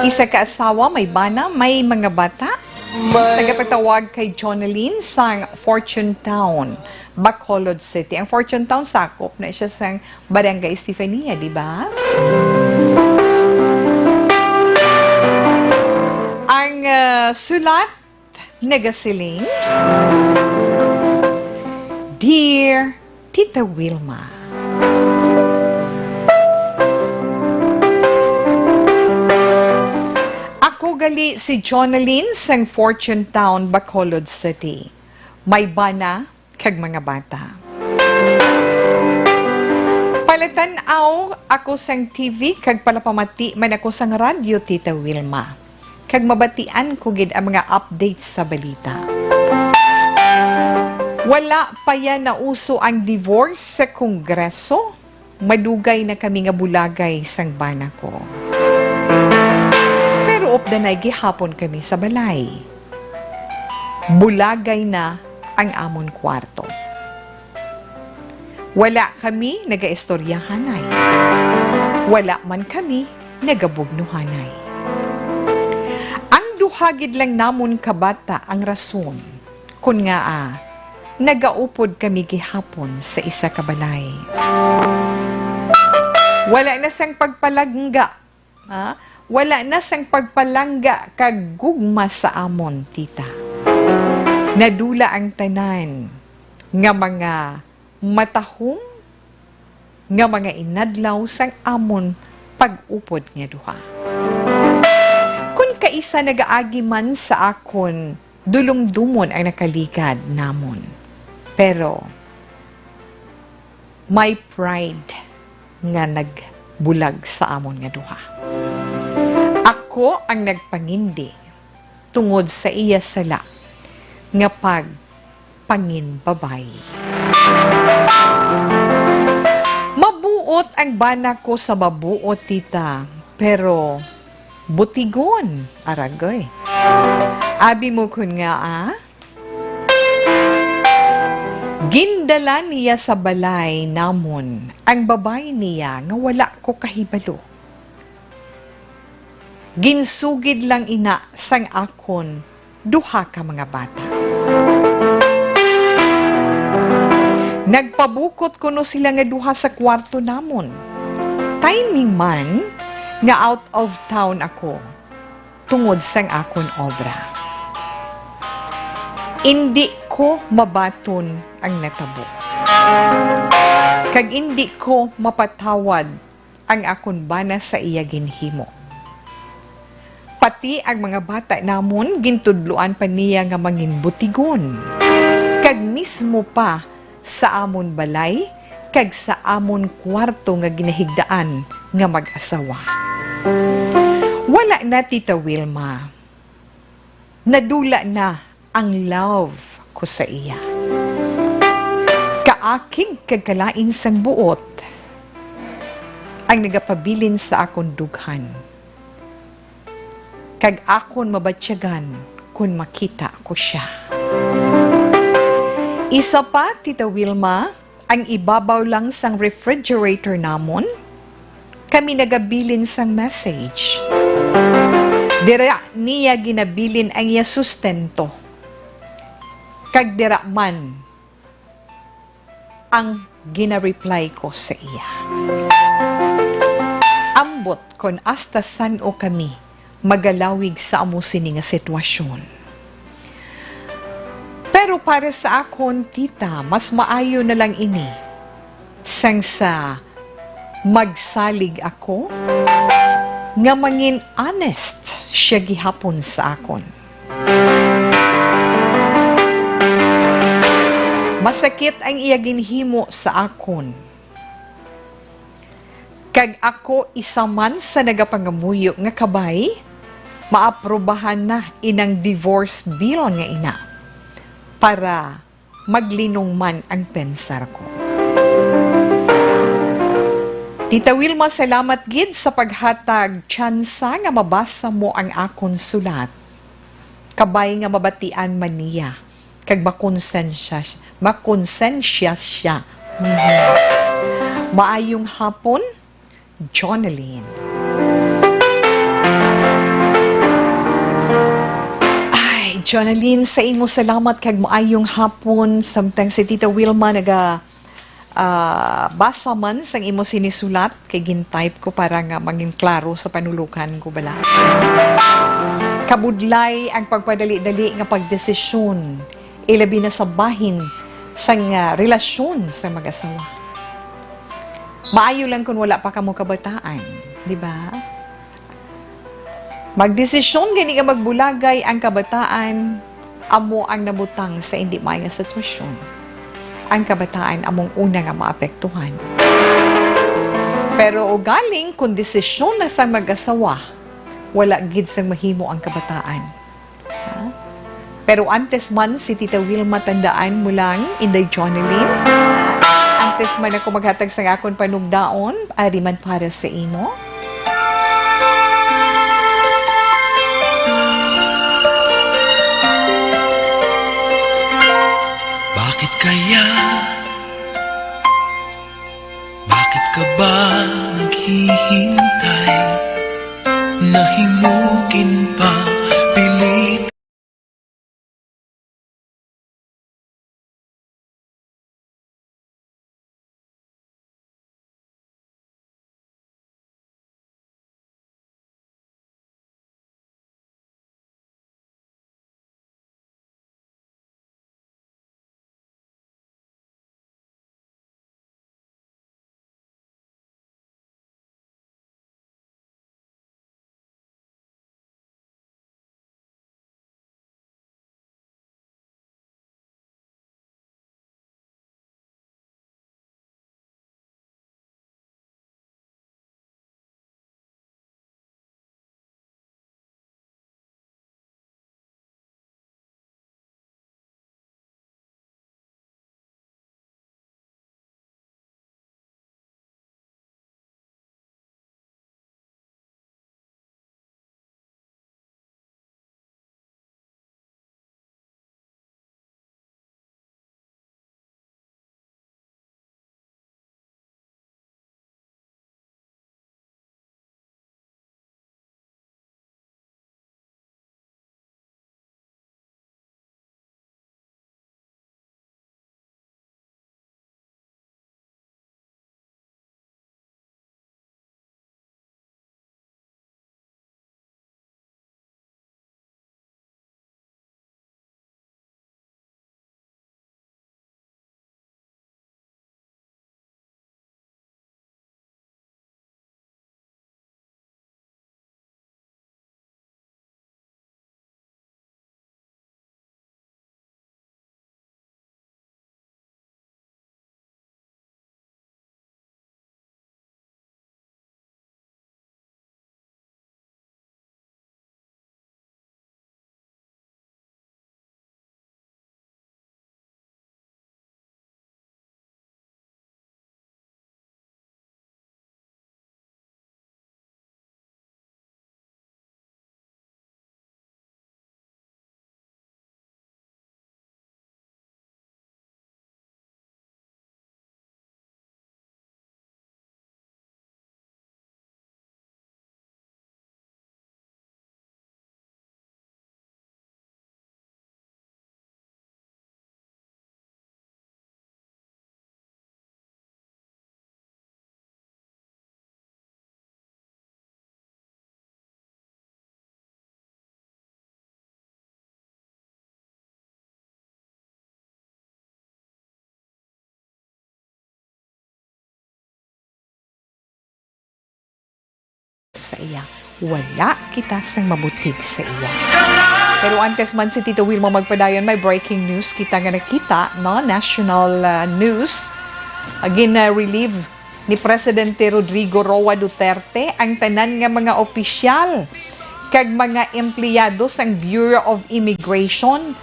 isa ka asawa, may bana, may mga bata. May tagapatawag kay Jonalyn sang Fortune Town, Bacolod City. Ang Fortune Town, sakop na siya sang Barangay Estefania, di ba? Ang, ah, sulat nagasiling, Dear Tita Wilma, ako gali si Jonalyn sang Fortune Town, Bacolod City. May bana kag mga bata. Palatan-aw ako sang T V kag palapamati man ako sang radyo, Tita Wilma, kag mabatian ko gid ang mga updates sa balita. Wala pa yan nauso ang divorce sa Kongreso. Madugay na kami nga bulagay sang bana ko. Pero updanay gihapon kami sa balay. Bulagay na ang amon kwarto. Wala kami nagaistoryahanay. Wala man kami nagabugnuhanay. Ang duha gid lang namon ka bata ang rason kon ngaa nagaupod kami gihapon sa isa ka balay. Wala na sang pagpalangga, ha? Wala na sang pagpalangga kag gugma sa amon, tita. Nadula ang tanan nga mga matahom nga mga inadlaw sang amon pag-upod nga duha. Kon kaisa nagaagi man sa akon, dulomdomon ang nakaligad namon. Pero may pride nga nagbulag sa amon nga duha. Ako ang nagpangindi tungod sa iya sala nga pag panginbabayi. Mabuot ang bana ko sa mabuot, tita, pero butigon, aragay. Abi mo kon ngaa, ah? Gindala niya sa balay namon ang babayi niya nga wala ko kahibalo. Ginsugid lang ina sang akon duha ka mga bata. Nagpabukot kuno sila nga duha sa kwarto namon. Timing man nga out of town ako tungod sang akon obra. Indi ko mabaton ang natabo. Kag indi ko mapatawad ang akon bana sa iya ginhimo. Pati ang mga bata namon gintudloan pa niya nga manginbutigon, kag mismo pa sa amon balay kag sa amon kuwarto nga ginahigdaan nga mag-asawa. Wala na, Tita Wilma. Nadula na ang love ko sa iya. Kaakig kag kalain sang buot ang nagapabilin sa akon dughan, kag akon mabatyagan kon makita ko sia. Isa pa, Tita Wilma, ang ibabaw lang sang refrigerator namon, kami nagabilin sang message. Dira niya ginabilin ang iya sustento, kag dira man ang gina-reply ko sa iya. Ambot kon hasta san-o kami magalawig sa amo sini nga sitwasyon. Pero para sa akon, tita, mas maayo na lang ini sang sa magsalig ako nga mangin honest sia gihapon sa akon. Masakit ang iya ginhimo sa akon. Kag ako isa man sa nagapangamuyo nga kabay, maaprubahan na inang divorce bill nga ina, para maglinong man ang pensar ko. Tita Wilma, salamat gid sa paghatag tsansa nga mabasa mo ang akon sulat. Kabay nga mabatian man niya, kag makonsensya, makonsensya siya. Mhm. Maayong hapon, Jonalyn. Ay, Jonalyn, sa imo salamat kag maayong hapon. Samtang si Tita Wilma naga, ah, basa man sang imo sinisulat, kay gin-type ko para nga mangin klaro sa panulokan ko bala. Kabudlay ang pagpadali-dali nga pagdesisyon, ilabi na sa bahin sang, ah, relasyon sa mag-asawa. Maayo lang kun wala pa kamo kabataan, di ba? Magdesisyon gani nga magbulagay ang kabataan, amo ang nabutang sa indi maayo nga sitwasyon. Ang kabataan among una nga maapektuhan. Pero ugaling, kung desisyon na sa mag-asawa, wala gid sang mahimo ang kabataan. Ha? Pero antes man, si Tita Wilma, tandaan mo lang, Inday Jonalyn, antes man ako maghatag sang akon panugdaon, ari man para sa imo. Bakit kaya? Bakit ka ba naghihintay? Nahimukin pa, pilit. Sa iya. wala kita sang mabutig sa iya. Pero antes man si Tito Wilma magpadayon, may breaking news kita nga nakita, no? National, ah, news. Ah, gina-relieve ni Presidente Rodrigo Roa Duterte ang tanan nga mga opisyal kag mga empleyado sang Bureau of Immigration,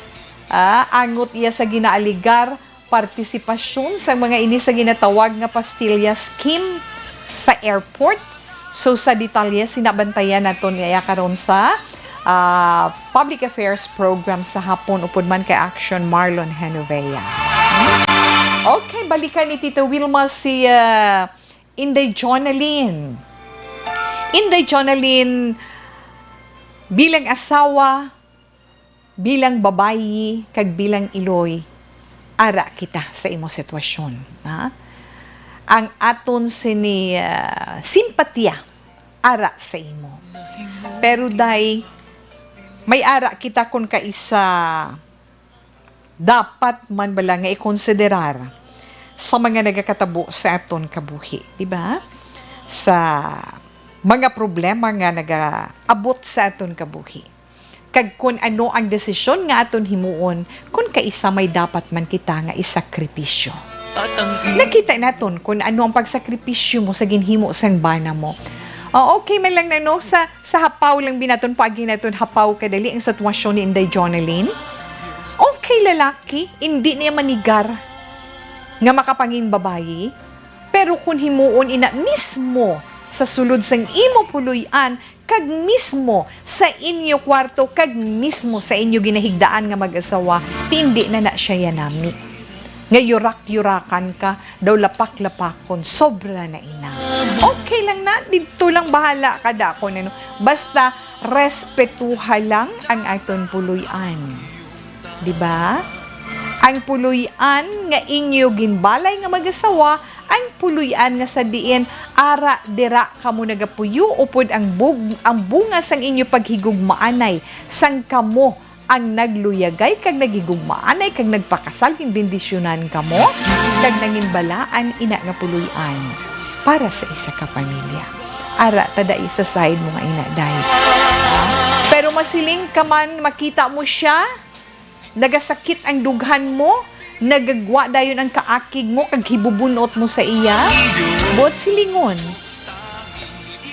ah, angot iya sa ginaaligar partisipasyon sa mga ini sa ginatawag nga pastilya scheme sa airport. So, sa detalye, sinabantayan naton iya karon sa, ah, Public Affairs Program sa hapon, upod man kay Action Marlon Genovea. Okay, balikan ni Tita Wilma si, ah, Inday Jonalyn. Inday Jonalyn, bilang asawa, bilang babayi, kag bilang iloy, ara kita sa imo sitwasyon, ha? Ang aton sini, ah, simpatiya ara sa imo. Pero, day, may ara kita kon kaisa dapat man bala nga ikonsiderar sa mga nagakatabo sa aton kabuhi, di ba? Sa mga problema nga nagaabot sa aton kabuhi. Kag kun ano ang desisyon nga aton himuon, kun kaisa may dapat man kita nga isakripisyo. Nakita naton kun ano ang pagsakripisyo mo sa ginhimo sang bana mo. O, okay man lang na, no? Sa, sa hapaw lang binaton, paagi naton hapaw kadali ang sitwasyon ni Inday Jonalyn. Okay, lalaki, indi niya manigar nga makapangin babayi. Pero kun himuon ina mismo sa sulod sang imo puloy-an, kag mismo sa inyo kwarto, kag mismo sa inyo ginahigdaan nga mag-asawa, ti indi na na siya ya nami. Nga yurak-yurakan ka, daw lapak-lapakon, sobra na ina. Okay lang na, didto lang bahala ka dakon, ano. Basta, respetuha lang ang aton puloy-an. Di ba? Ang puloy-an nga inyo ginbalay nga mag-asawa, ang puloy-an nga sa diin ara dira kamo nagapuyo, upod ang bug-, ang bunga sang inyo paghigugmaanay, sang kamo ang nagluyagay kag naghigugmaanay kag nagpakasal, ginbendisyonan kamo, kag nanginbalaan ina nga puloy-an para sa isa ka pamilya. Ara ta dai sa side mo nga ina, day. Pero masiling ka man, makita mo siya, nagasakit ang dughan mo, nagagwa dayon ang kaakig mo, kag hibubun-ot mo sa iya. Buot silingon,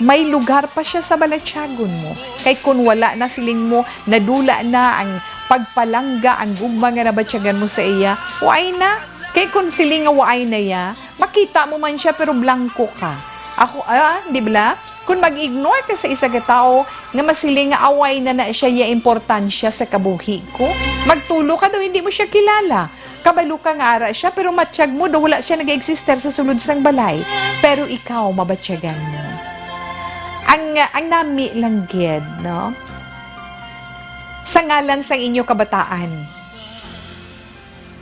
may lugar pa siya sa balatyagon mo. Kay kun wala na, siling mo, nadula na ang pagpalangga, ang gugma nga nabatyagan mo sa iya, waay na. Kay kun siling nga waay na ya, makita mo man siya, pero blanco ka. Ako, ah, di ba? Kung mag-ignore ka sa isa ka tawo nga masiling nga waay na na siya ya importansya sa kabuhi ko, magtulo ka daw hindi mo siya kilala. Kabalo ka nga ara siya, pero matyag mo daw wala siya nag-eksister sa sulod sang balay. Pero ikaw, mabatyagan mo. Ang, ang nami lang gid, no? Sa ngalan sang inyo kabataan,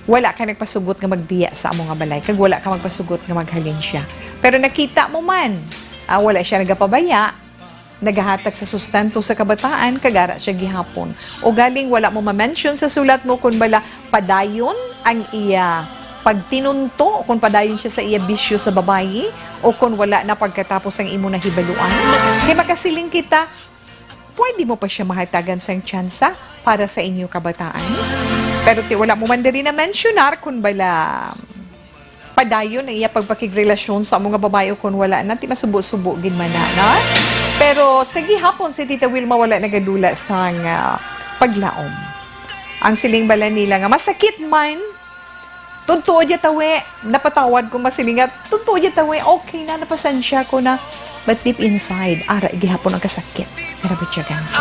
wala ka nagpasugot nga magbiya sa amo nga balay, kag wala ka magpasugot nga maghalin siya. Pero nakita mo man, ah, wala siya nagapabaya, nagahatag sa sustento sa kabataan, kag ara siya gihapon. Ugaling wala mo ma-mention sa sulat mo kon bala padayon ang iya pagtinunto, kon padayon siya sa iya bisyo sa babayi, o kon wala na pagkatapos ang imo nahibaluan. Kay makasiling kita, pwede mo pa siya mahatagan sang tsansa para sa inyo kabataan. Pero ti wala mo man diri na-mensionar kon bala padayon ang iya pagpakigrelasyon sa amo nga babayi o kon wala na, ti masubo-subo gid man na, no? Pero sa gihapon, si Tita Wilma wala nagadula sang, ah, paglaom. Ang siling bala nila nga masakit man, tugtuo dya tawi, napatawad ko, masiling nga, tugtuo dya tawi, okay na, napasensya ko na. But deep inside, ara gihapon ang kasakit nga nabatyagan ko.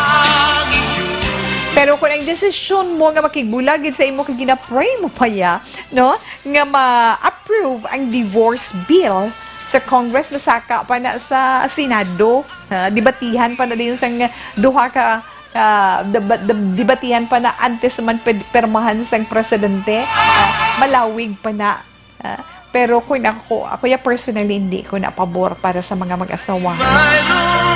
Pero kung ang desisyon mo nga makigbulag gid sa imo kay gina-pray mo pa ya, no? Nga ma-approve ang divorce bill sa Congress, masaka pa na sa Senado. Ha? Debatihan pa na dayon sang duha ka, ah, deba-, deb-, debatihan pa na antes man ped-, permahan sang presidente. Ah, malawig pa na. Ah, pero kung ako, ako ya personally, hindi ko na pabor para sa mga mag-asawa.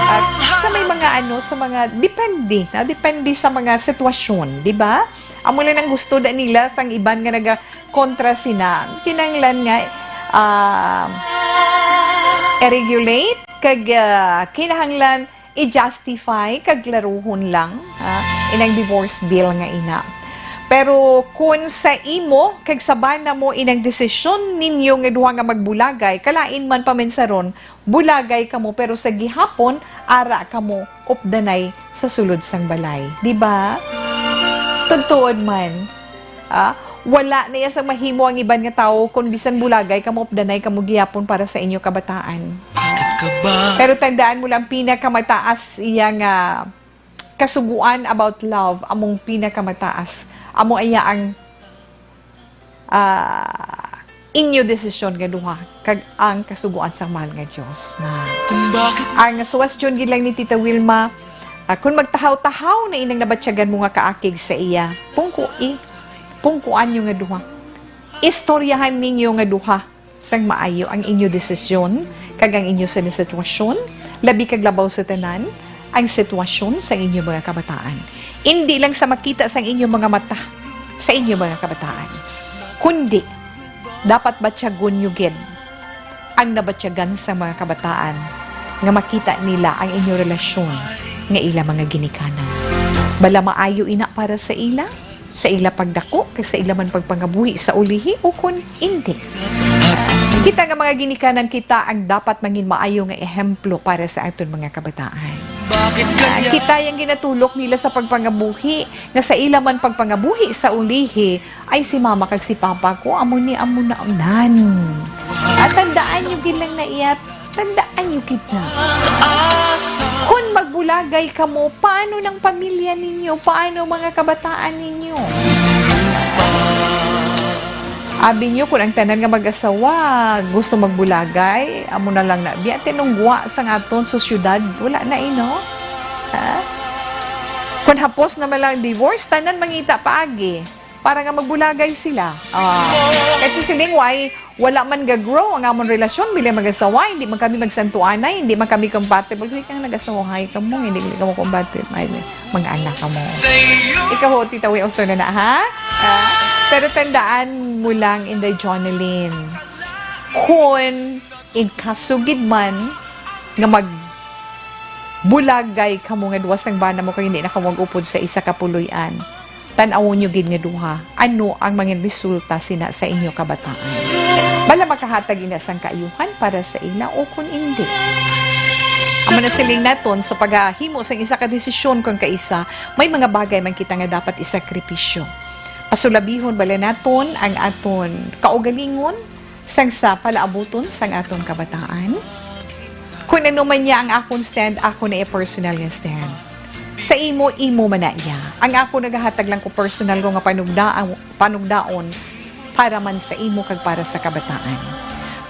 At sa may mga ano, sa mga depende, na depende sa mga sitwasyon, di ba? Amo lang ang gusto da nila sang iban nga naga-, kontra sina. Kinahanglan nga, ah, i-regulate kag, ah, kinahanglan i-justify kag klaruhon lang, ha, inang divorce bill nga ina. Pero kun sa imo kag sa bana mo inang desisyon ninyo nga duha nga magbulagay, kalain man paminsaron, bulagay kamo, pero sa gihapon, ara kamo updanay sa sulod sang balay. Di ba? Tugtuon man. Ah, wala na iya sang mahimo ang iban nga tawo kon bisan bulagay kamo, updanay kamo gihapon para sa inyo kabataan. Pero tandaan mo lang, pinakamataas iya nga kasuguan about love, among pinakamataas. Amo iya ang, ah, inyo desisyon nga duha, kag ang kasuguan sang mahal nga Dios na. Ang suwestyon gid lang ni Tita Wilma, ah, kung magtahaw-tahaw na inang nabatyagan mo nga kaakig sa iya, pungkoi, pungkuan nyo nga duha. Istoryahan ninyo nga duha sang maayo ang inyo desisyon kag ang inyo sini sitwasyon, labi kag labaw sa tanan, ang sitwasyon sang inyo mga kabataan. Indi lang sa makita sang inyo mga mata sa inyo mga kabataan, kundi dapat batyagon nyo gid ang nabatyagan sang mga kabataan nga makita nila ang inyo relasyon nga ila mga ginikanan. Bala maayo ina para sa ila, sa ila pagdako, kag sa ila man pagpangabuhi sa ulihi, ukon indi. Kita nga mga ginikanan, kita ang dapat mangin maayo nga ehemplo para sa aton mga kabataan. Ah, kita yang ginatulok nila sa pagpangabuhi, nga sa ila man pagpangabuhi sa ulihi, ay si mama kag si papa ko, amo ni amo na nan. At tandaan nyo gid lang na iya, tandaan nyo gid na. Kung magbulagay kamo, paano ng pamilya ninyo? Paano mga kabataan ninyo? Abi nyo, kung ang tanan nga mag-asawa gusto magbulagay, amo na lang na. Biya tinunggwa sang aton sosyedad, wala na, eh, no? Ha? Kung hapos naman lang divorce, tanan mangita paagi para nga magbulagay sila. Ah, kay siling, why, wala man ga-grow ang amon relasyon bilang mag-asawa, hindi man kami magsantuanay, hindi man kami compatible. Kay kang nag-asawahay kamo, hindi kamo compatible. Ay, mga anak kamo. Ikaw, ho, Tita Wi, gusto na na, ha? Ah, pero tandaan mo lang, Inday Jonelyn, kung in kaso gid man nga magbulagay kamo nga duwa sang bana mo kag hindi na kamo mag-upod sa isa ka puloy-an, tan-awon nyo gid nga duha ano ang mga resulta sina sa inyo kabataan. Bala makahatag ina sang kaayuhan para sa ila o kon indi. Amo na siling naton, sa paghahimo sang isa ka desisyon kon kaisa, may mga bagay man kita nga dapat isakripisyo. Pasulabihon bala naton ang aton kaugalingon, sang sa palaabuton sang aton kabataan? Kung ano man niya ang akon stand, ako na iya personal nga stand. Sa imo, imo man na iya. Ang ako nagahatag lang ko personal ko nga panugda-, panugdaon para man sa imo kag para sa kabataan.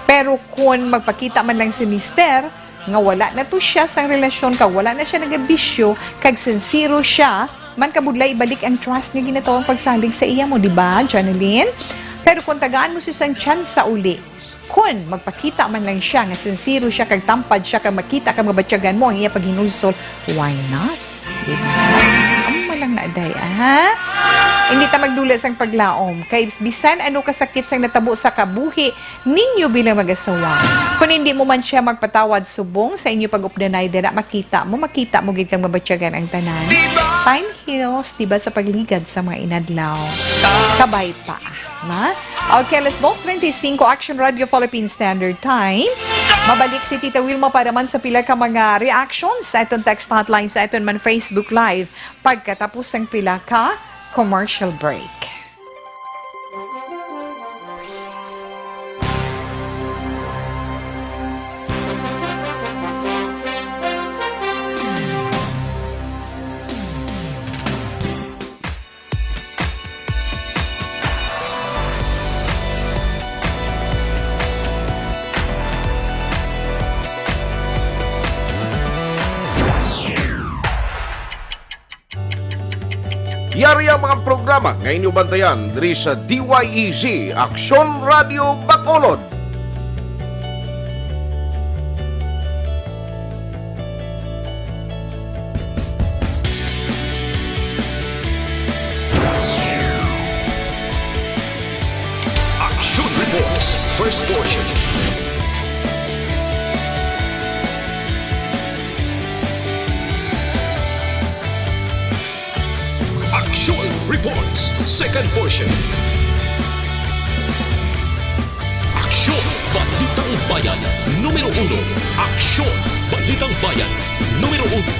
Pero kung magpakita man lang si mister, nga wala na to siya sang relasyon, kag wala na siya nagabisyo, kag sinsero siya, man kabudlay ibalik ang trust nga ginatawag pagsalig sa iya mo, di ba, Jonelyn? Pero kung tagaan mo siya sang tsansa uli, kun magpakita man lang siya nga sinsero siya, kag tampad siya, kag makita kag mabatyagan mo ang iya paghinulsol, why not? Di ba? Amo man lang na, day, ha? Hindi ta magdula sang paglaom. Kay bisan ano kasakit sang natabo sa kabuhi, ninyo bilang mag-asawa. Kung hindi mo man siya magpatawad subong sa inyo pag-updanay, dira makita mo, makita mo gid kang mabatyagan ang tanan. Time heals, di ba, sa pagligad sa mga inadlaw. Kabay pa, na? Okay, alas dos treinta y cinco, Action Radio Philippine Standard Time. Mabalik si Tita Wilma para man sa pila ka mga reactions sa aton text hotline, sa aton man Facebook Live, pagkatapos sang pila ka commercial break. Yari ang mga programa nga inyo bantayan diri sa D Y E Z, Aksyon Radio Bacolod. Action Reports, first portion. Sports, second portion. Aksyon, Balitang Bayan, numero uno. Aksyon, Balitang Bayan, numero uno.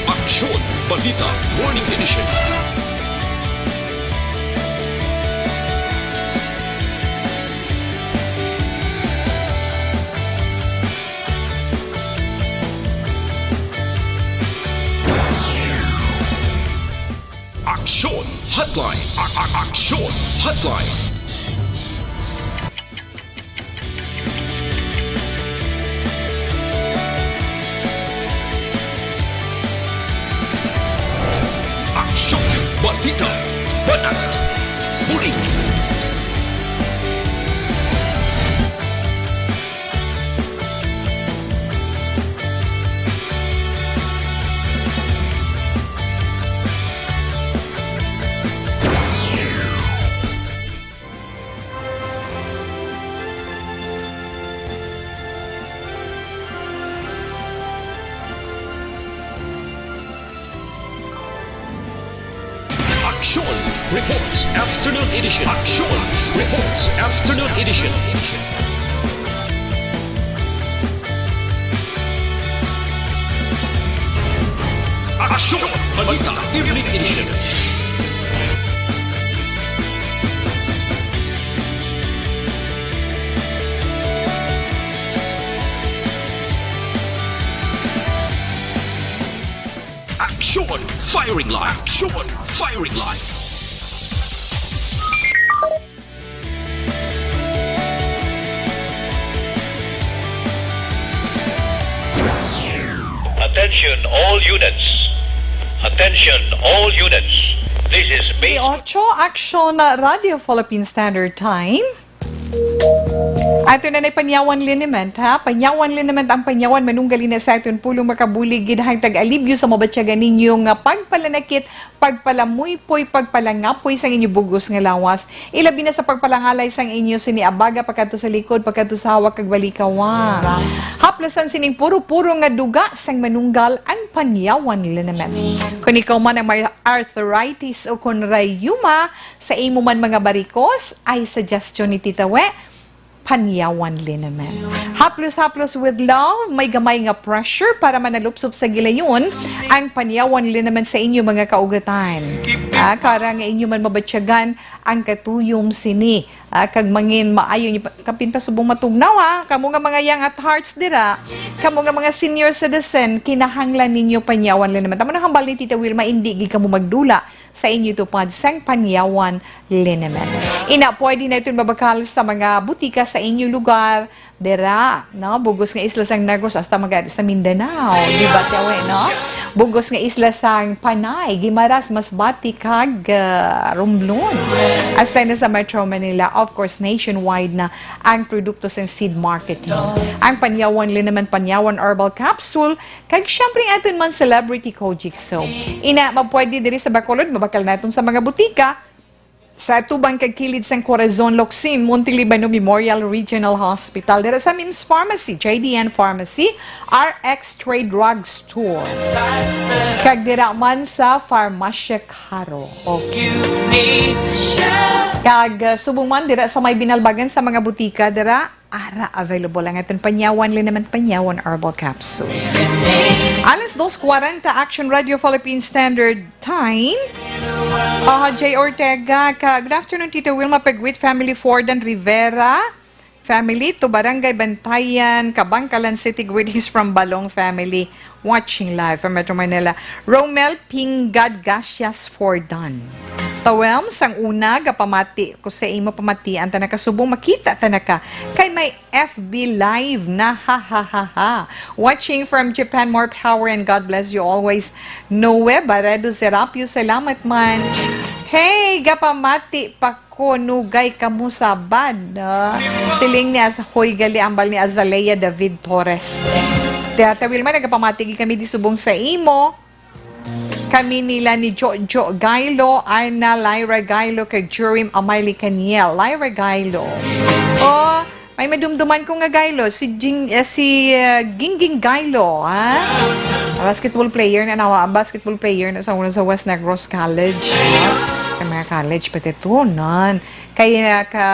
Aksyon, Balita, Morning Edition. Aksyon Hotline. A- a- Aksyon Hotline. Aksyon, balita, banat, bulig. Aksyon Reports Afternoon Edition. Aksyon Reports Afternoon Edition. Aksyon Balita Evening Edition. Aksyon Firing Line. Aksyon Firing Line. Attention all units. Attention all units. This is Base Ocho, Aksyon Radio Philippine Standard Time. Ato na nay Panyawan Liniment, ha? Panyawan Liniment ang Panyawan, manunggal ini sa aton pulong makabulig gid hang tag-alibyo sa mabatyagan ninyo nga pagpalanakit, pagpalamuypoy, pagpalangapoy sang inyo bugos nga lawas. Ilabi na sa pagpalangalay sang inyo sini abaga pakadto sa likod, pakadto sa hawak kag balikawa. Haplasan sining puro-puro nga duga sang manunggal ang Panyawan Liniment. Kung ikaw man ang may arthritis o kon rayuma, sa imo man mga barikos, ay suggestion ni Tita We, Panyawan Liniment. Haplos-haplos with love, may gamay nga pressure para manalupsop sa gilayon ang Panyawan Liniment sa inyo mga kaugatan. Ah, kara nga inyo man mabatyagan ang katuyom sini. Ah, kag mangin maayo niyo pa, kapin pa subong matugnaw, ha. Kamo nga mga young at hearts dira, kamo nga mga senior citizen, kinahanglan ninyo Panyawan Liniment. Amo na hambal ni Tita Wilma, indi gid kamo magdula sa inyo tupad sang Panyawan Liniment. Ina, pwede na iton mabakal sa mga butika sa inyo lugar, dira, no? Bugos nga isla sang Negros hasta mga sa Mindanao, di ba, Tiawe, no? Bugos nga isla sang Panay, Guimaras, Masbate, kag, ah, Romblon. Hasta na sa Metro Manila, of course, nationwide na ang produkto sang Seed Marketing. Ang Panyawan Liniment, Panyawan Herbal Capsule, kag syempre aton man Celebrity Kojic Soap. Ina, mapwede diri sa Bacolod, mabakal naton sa mga butika, sa atubang kag kilid sang Corazon Locsin, Montelibano Memorial Regional Hospital, dira sa Mims Pharmacy, J D N Pharmacy, R X Trade Drug Store, kag dira man sa Farmacia Caro. Okay. Kag, uh, subong man dira sa may Binalbagan sa mga butika, dira Ara, available ang aton Panyawan Liniment, Panyawan Herbal Capsule. Alas dos cuarenta, Action Radio Philippine Standard Time. Ah, J Ortega, ka, good afternoon, Tito Wilma Pegwit family, Fordan Rivera family, to Barangay Bantayan, Kabankalan City, greetings from Balong family. Watching live from Metro Manila. Romel Pingad Gasias Fordan. Tawem, sang una, gapamati ko sa imo pamatian, ta nakasubong makita ta na ka. Kay may F B Live na, ha, ha, ha, ha. Watching from Japan, more power and God bless you always. Noe Baredo Serapio, salamat man. Hey, gapamati pa Kunugay kamo sa bad, no? Siling ni As-, hoy, gali, ambal ni Azalea David Torres. Tiyata Wilma, nagapamati gid kami di subong sa imo. Kami nila ni Jojo Gailo, Arna, Lyra Gailo, kag Jurim Amay Licaniel. Lyra Gailo. Oh, May madumduman ko nga Gailo, si Jing, eh, si, eh, Gingging Gailo, ha? Basketball player na nawa, basketball player na sa una sa West Negros College, ha? Sa mga college, pati tunan. Kaya ka,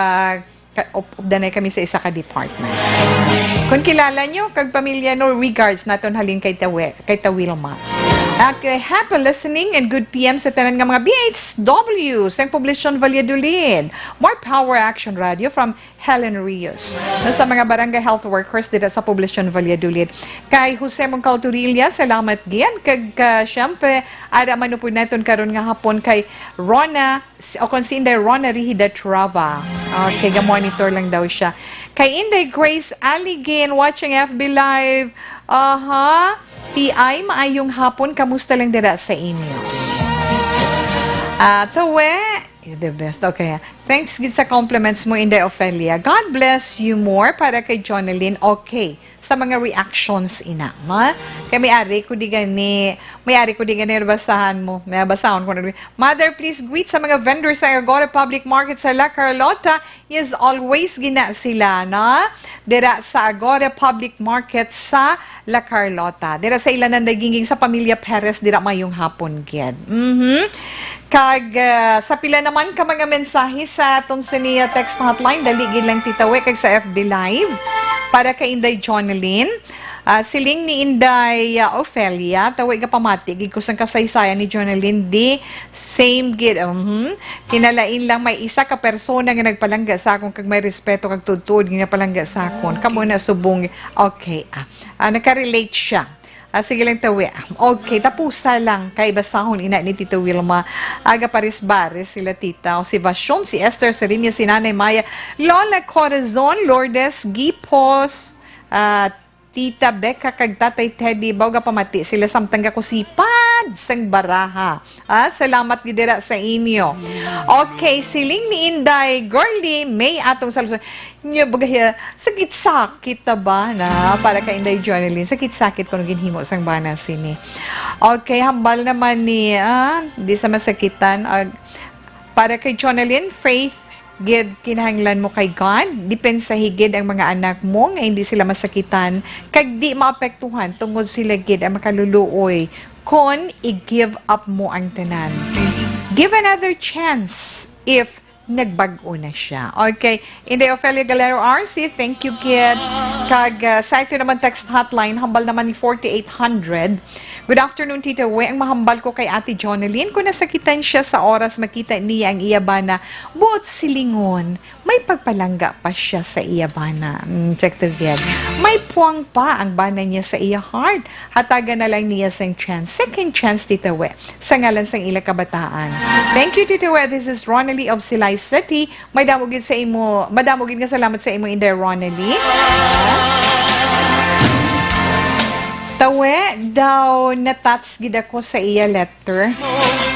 ka, up-, updanay kami sa isa ka department. Kung kilala nyo, kag pamilya no, regards naton halin kay Tawe, kay Tawilma. Okay, happy listening and good P M sa tanan nga mga B H W sa Poblacion Valladolid. More power, Action Radio from Helen Rios. No, sa mga barangay health workers dira sa Poblacion Valladolid. Kay Jose Moncaltorilla, salamat gid. Kag, ah, syempre, ara man upod naton karon nga hapon kay Rona, o kung si Inday Rona Rihida Trava. Okay, ga-monitor lang daw siya. Kay Inday Grace Aligin, watching F B Live. Aha. P I, maayong hapon. Kamusta lang dira sa inyo? Ah, Tawe, you're the best. Okay. Thanks gid sa compliments mo, Inday Ofelia. God bless you more para kay Jonalyn. Okay. Sa mga reactions, ina. Ma? Kay may ari ko di gani, may ari ko di gani nabasahan mo. May basahon ko na. Mother, please greet sa mga vendors sa Agora Public Market sa La Carlota. Yes, always gina sila, no? Dira sa Agora Public Market sa La Carlota. Dira sa ilanan naginging sa pamilya Perez, dira mayong hapon gid. Mhm. Kag, ah, sa pila naman ka mga mensahe sa aton sini text hotline, dali gid lang titawi kag sa F B Live para kay Inday Jonalyn. Ah, siling ni Inday, ah, Ofelia, tawi nga pamati gid ko sang kasaysayan ni Jonalyn, di same gid. Mhm. Kinalain lang may isa ka persona nga nagpalangga sa akon kag may respeto kag tuod-tuod nga palangga sa akon. Kamo na subong. Okay, ah, ah, nakarelate siya. Ah, sige lang, tawi. Okay, tapusa lang kay basahon ina ni Tita Wilma. Aga pares-bares sila tita. O si Vashon, si Esther, si Rimia, si Nanay Maya, Lola Corazon, Lourdes, Gipos, ah, Tita Becca kag Tatay Teddy, baw ga pamati sila samtang gakusipad sang baraha. Ah, salamat gid dira sa inyo. Okay, siling ni Inday Girly, may atong salusan. Nya, bagay, sakit-sakit ta ba na para kay Inday Jonalyn? Sakit-sakit kuno ginhimo sang bana sini. Okay, hambal naman ni, ah, di sa masakitan. Ah, para kay Jonalyn, faith gid kinahanglan mo kay God. Depensahi gid ang mga anak mo nga hindi sila masakitan kag di maapektuhan tungod sila gid ang makaluluoy kon i-give up mo ang tanan. Give another chance if nagbag-o na siya. Okay. Inday Ofelia Galero R C, thank you, kid. Kag, ah, sa ito naman text hotline, hambal naman ni forty-eight hundred. Good afternoon, Tita We. Ang mahambal ko kay Ate Jonalyn, kung nasakitan siya sa oras makita niya ang iya bana, buot silingon, may pagpalangga pa siya sa iya bana. Mm, check to get. May puwang pa ang bana niya sa iya heart. Hatagan na lang niya sang chance. Second chance, Tita We. Sa ngalan sang ila kabataan. Thank you, Tita We. This is Ronely of Silay City. Madamo gid sa imo, madamo gid nga salamat sa imo, Inday Ronely. Tawe, daw na-touch gid ako sa iya letter.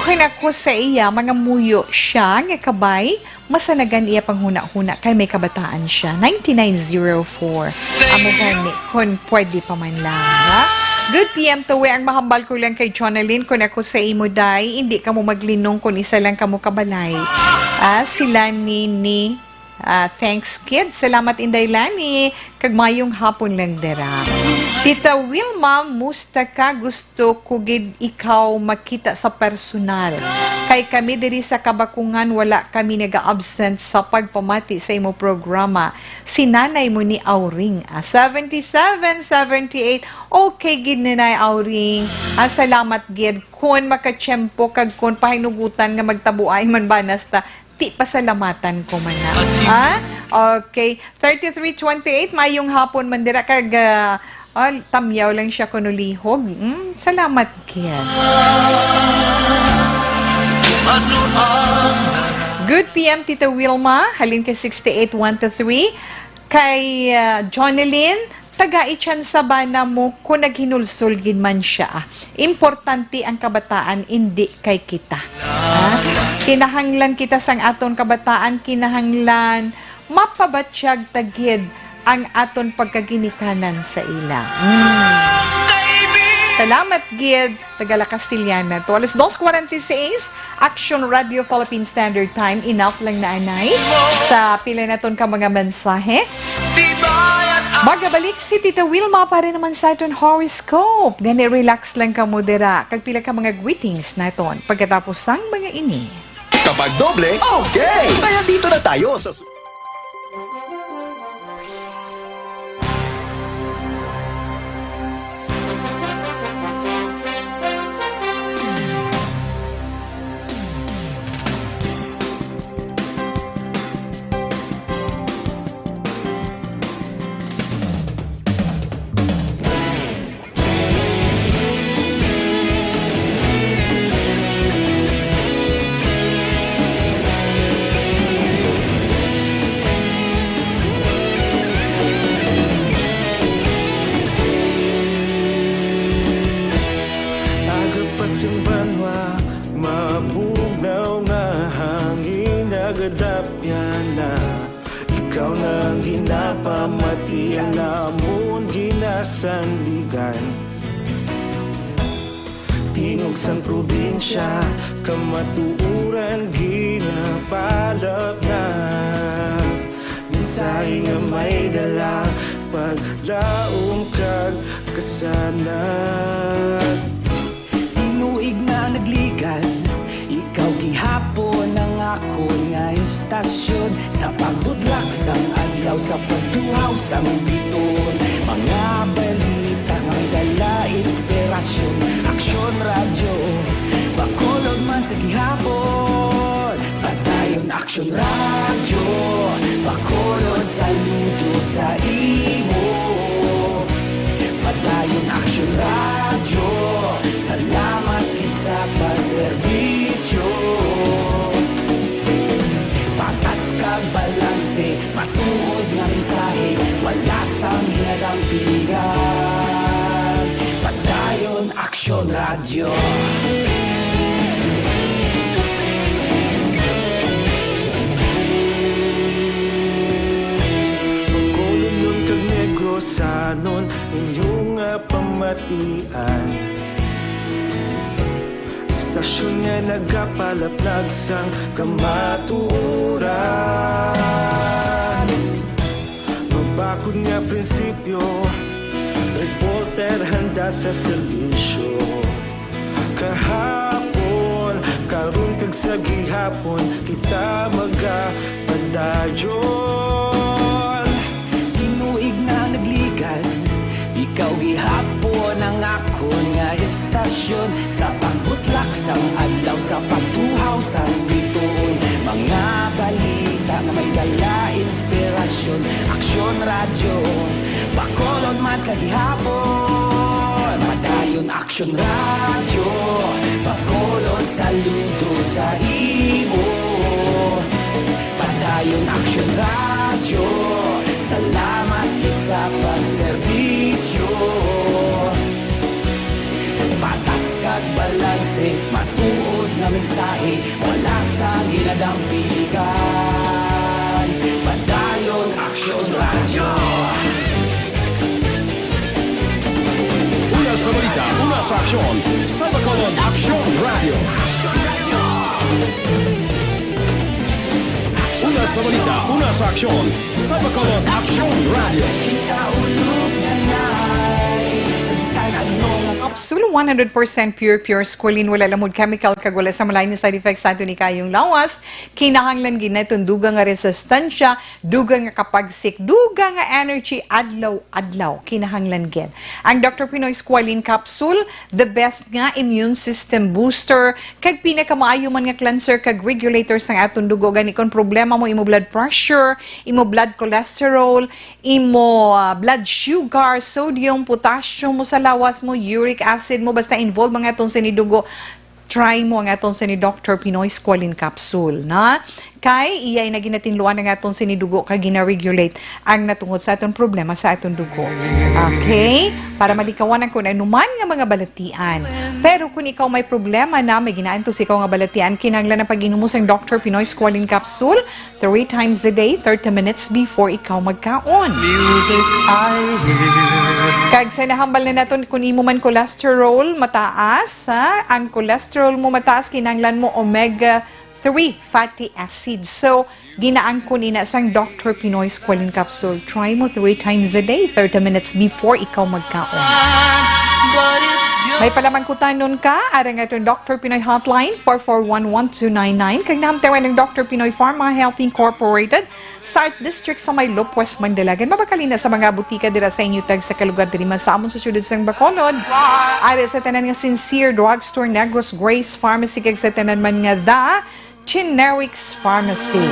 Kung ako sa iya, mga muyo siya nga kabay, masanagan iya panghuna-huna kay may kabataan siya. Ninety-nine zero four. Amo gani, kun pwede pa man lang, ha? Good P M, Tawe, ang mahambal ko lang kay Jonalyn, kun ako sa imo, day, hindi kamo maglinong kun isa lang kamo kabalay. Ah, sila ni, ni, ah, thanks, kid. Salamat, Inday Lani. Kag mayong hapon lang dira. Tita Wilma, musta ka? Gusto ko gid ikaw makita sa personal. Kay kami diri sa Kabakungan, wala kami naga-absent sa pagpamati sa imo programa. Si nanay mo ni Auring, ah, seventy-seven, seventy-eight. Okay gid, Nanay Auring. Ah, salamat gid. Kun makatiyempo kag kun pahinugutan nga magtabuay man banas ta, ti pasalamatan ko man na. Ha? Okay. Thirty-three twenty-eight, mayong hapon man dira kag, ah, oh, tamyaw lang siya kuno lihog. Mm, salamat, Ken. Good P M, Tita Wilma. Halin kay sixty-eight one two three. Kay, ah, Jonelyn, tagai tsansa ba na mo kung naghinulsol gid man siya? Importante ang kabataan, indi kay kita. Ha? Kinahanglan kita sang aton kabataan, kinahanglan mapabatyag ta gid ang aton pagkaginikanan sa ila. Mm. Salamat gid, Tagalog Castellana. To alas dos cuarenta y seis, Action Radio Philippine Standard Time. Enough lang na anay sa pila naton ka mga mensahe. Magabalik si Tita Wilma para naman sa aton horoscope. Gani, relax lang kamo dira. Kag pila ka mga greetings naton pagkatapos sang mga ini. Kapag doble, okay! Kaya dito na tayo sa su- Aga pa sing banwa, mabugnaw nga hangin, nagadapyan na. Ikaw na ang ginapamati, ang amon ginasandigan. Tingog sang probinsya, kamatuoran ginapalapnag. Mensahe nga may dala, paglaom kag kasanag. Tinuig nga nagligad, ikaw gihapon ang akon nga istasyon. Sa pagbudlak sang adlaw, sa pagtuhaw sang bituon, mga balita nga may dala inspirasyon. Aksyon Radyo, Bacolod man sa gihapon. Padayon Aksyon Radyo, Bacolod, saludo sa imo. Padayon Aksyon Radyo, salamat gid sa pagserbisyo. Patas kag balanse, matuod nga mensahe, wala sang ginadampigan. Padayon Aksyon Radyo. Bacolodnon kag Negrosanon, inyo nga pamatian. Istasyon nga nagapalaplag sang kamatuoran. Mabakod nga prinsipyo, reporter handa sa serbisyo. Kahapon, karon kag sa gihapon, kita magapadayon. Tinuig na nagligad, ikaw gihapon ang akon nga istasyon. Sa pagbutlak sang adlaw, sa pagtuhaw sang bituon, mga balita nga may dala inspirasyon. Aksyon Radyo, Bacolod man sa gihapon. Padayon Aksyon Radyo, Bacolod, saludo sa imo. Padayon Aksyon Radyo, salamat gid sa pagserbisyo. Patas kag balanse, matuod nga mensahe, wala sang ginadampigan. Padayon Aksyon Radyo. Una sa balita, una sa aksyon, sa Bacolod Aksyon Radyo. Una sa balita, una sa aksyon, sa Bacolod Aksyon Radyo. Kapsul, one hundred percent pure, pure squalene, wala lamod chemical, kag wala sa malain nga side effects sa aton ikayong lawas. Kinahanglan gid naton dugang nga resistensya, dugang nga kapagsik, dugang nga energy adlaw-adlaw. Kinahanglan gid. Ang Doktor Pinoy Squalene Capsule, the best nga immune system booster, kag pinakamaayo man nga cleanser kag regulator sang aton dugo. Gani, kon problema mo imo blood pressure, imo blood cholesterol, imo, ah, blood sugar, sodium, potassium mo sa lawas mo, uric acid mo, basta involved ang aton sini dugo, try mo ang aton sini Doktor Pinoy Squalene Capsule, na? Kay iyay na ginatinluan ang aton sini dugo kag gina-regulate ang natungod sa aton problema sa aton dugo. Okay? Para malikawan ang kun anuman nga mga balatian. Pero kung ikaw may problema na, may ginaantos ikaw nga balatian, kinahanglan ang pag-inom mo sang Doktor Pinoy Squalene Capsule three times a day, thirty minutes before ikaw magkaon. Music I hear. Kag sa nahambal na naton, kung imo man cholesterol mataas, ha? Ang cholesterol mo mataas, kinahanglan mo omega three fatty acids. So, Ginaangkon ina sang Doctor Pinoy Squalene Capsule. Try mo three times a day, thirty minutes before ikaw magkaon. May palamangkutanon ka, ara nga itong Doctor Pinoy Hotline, four four one one two nine nine. Kag nahamtang ang Doctor Pinoy Pharma Health Incorporated, sa Art District sa may Lop West Mandalagan. Mabakal ina sa mga butika dira sa inyo tag sa kalugar diri man sa amon sa siyudad sang Bacolod. Ari sa tanan nga Sincere Drugstore, Negros Grace Pharmacy, kag sa tanan man nga The Generics Pharmacy.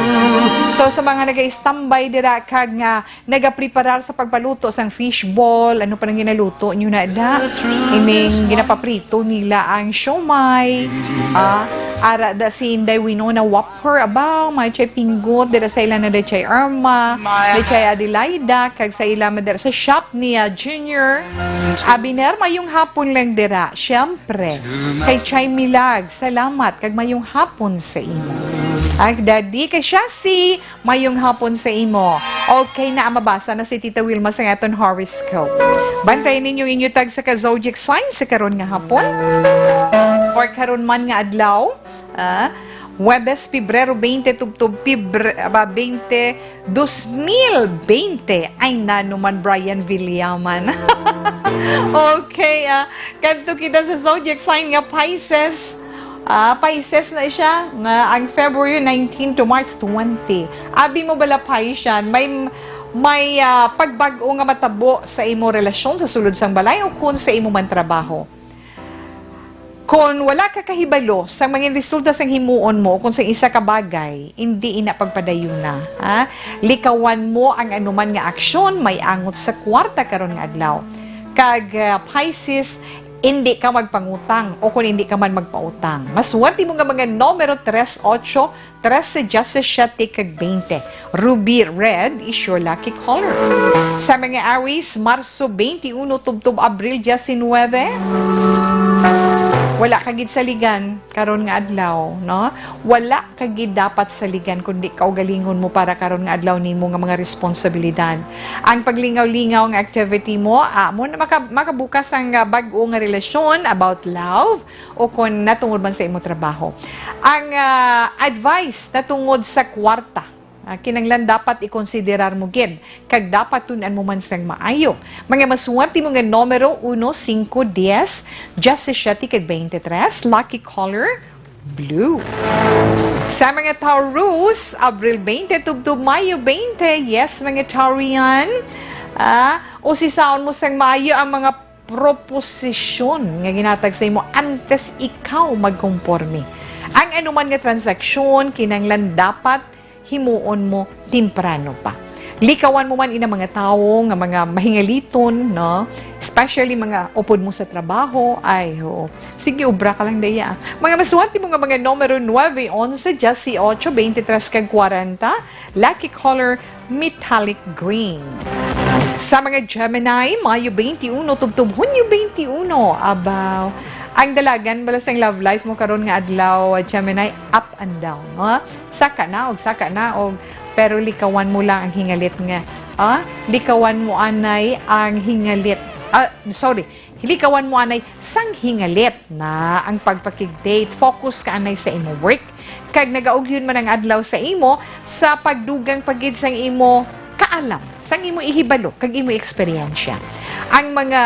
So, sa mga naga-istambay dira kag nga nagapreparar sa pagpaluto sang fishball, ano pa nang ginaluto nyo na da? Ining ginapaprito nila ang siomay. Ah, ara da si Inday Winona Wapper, abaw, may chay Pinggot, dira sa ila na da chay Irma, da chay Adelaida, kag sa ila man dira sa shop niya Junior Abiner, mayong hapon lang dira. Siyempre, kay Chay Milag, salamat, kag mayong hapon sa imo. Ay, Daddy, kay siya si mayong hapon sa imo. Okay na, mabasa na si Tita Wilma sa aton horoscope. Bantayan ninyo inyo tag sa ka zodiac sign sa karon nga hapon or karon man nga adlaw. Ah, Huwebes, Pebrero twenty, tubtob Pebre-, ah, twenty, dos mil twenty. Ay, nano man, Brian Villaman. Okay, ah, kadto kita sa zodiac sign nga Pisces. Ah, Pisces na siya, nga ang February nineteen to March twenty. Abi mo bala, Piscean, may, may, ah, pagbag-o nga matabo sa imo relasyon sa sulod sang balay o kun sa imo man trabaho. Kon wala ka kahibalo sa mga resulta sang himuon mo o kon sa isa ka bagay, indi ina pagpadayuna, ha? Likawan mo ang anuman nga aksyon may angot sa kwarta karon nga adlaw. Kag, ah, Pisces, indi ka magpangutang o kon indi ka man magpautang. Maswerte mo nga mga numero tres, ocho, trese, diyasisiyete, kag twenty. Ruby red is your lucky color. Sa mga Aries, Marso twenty-uno tubtob Abril diecinuebe, wala ka gid saligan karon nga adlaw, no? Wala ka gid dapat saligan, kundi kaugalingon mo para karon nga adlaw nimo nga mga responsibilidad. Ang paglingaw-lingaw nga activity mo, amo na maka-, makabukas ang, ah, bag-o nga relasyon about love, o kon natungod man sa imo trabaho. Ang, ah, advice natungod sa kwarta, ah, kinahanglan dapat ikonsiderar mo gid, kag dapat tun-an mo man sang maayo. Mga maswerte mo nga numero, uno, singko, diyes, diyasisiyete, kag twenty-tres. Lucky color, blue. Sa mga Taurus, Abril twenty tubtob Mayo twenty. Yes, mga Taurian. Ah, usisaon mo sang maayo ang mga proposisyon nga ginatag sa imo antes ikaw magkomporme. Ang anuman nga transaksyon, kinahanglan dapat himuon mo temprano pa. Likawan mo man ina mga tawo nga mga mahingaliton, no? Especially mga upod mo sa trabaho, ay, oo. Sige, obra ka lang daya. Mga maswerte mo nga mga numero nuebe, onse, diyesyocho, twenty-tres, kag kwarenta, lucky color, metallic green. Sa mga Gemini, Mayo twenty-uno tubtob Hunyo twenty-uno. Abaw, ang dalagan bala sang love life mo karon nga adlaw, Gemini, up and down, no? Saka na og saka na og, pero likawan mo lang ang hingalit nga, ah, likawan mo anay ang hingalit. Ah, sorry, likawan mo anay sang hingalit na ang pagpakig-date. Focus ka anay sa imo work, kag nagaugyon man ang adlaw sa imo sa pagdugang pa gid sang imo kaalam, sang imo ihibalo, kag imo eksperyensya. Ang mga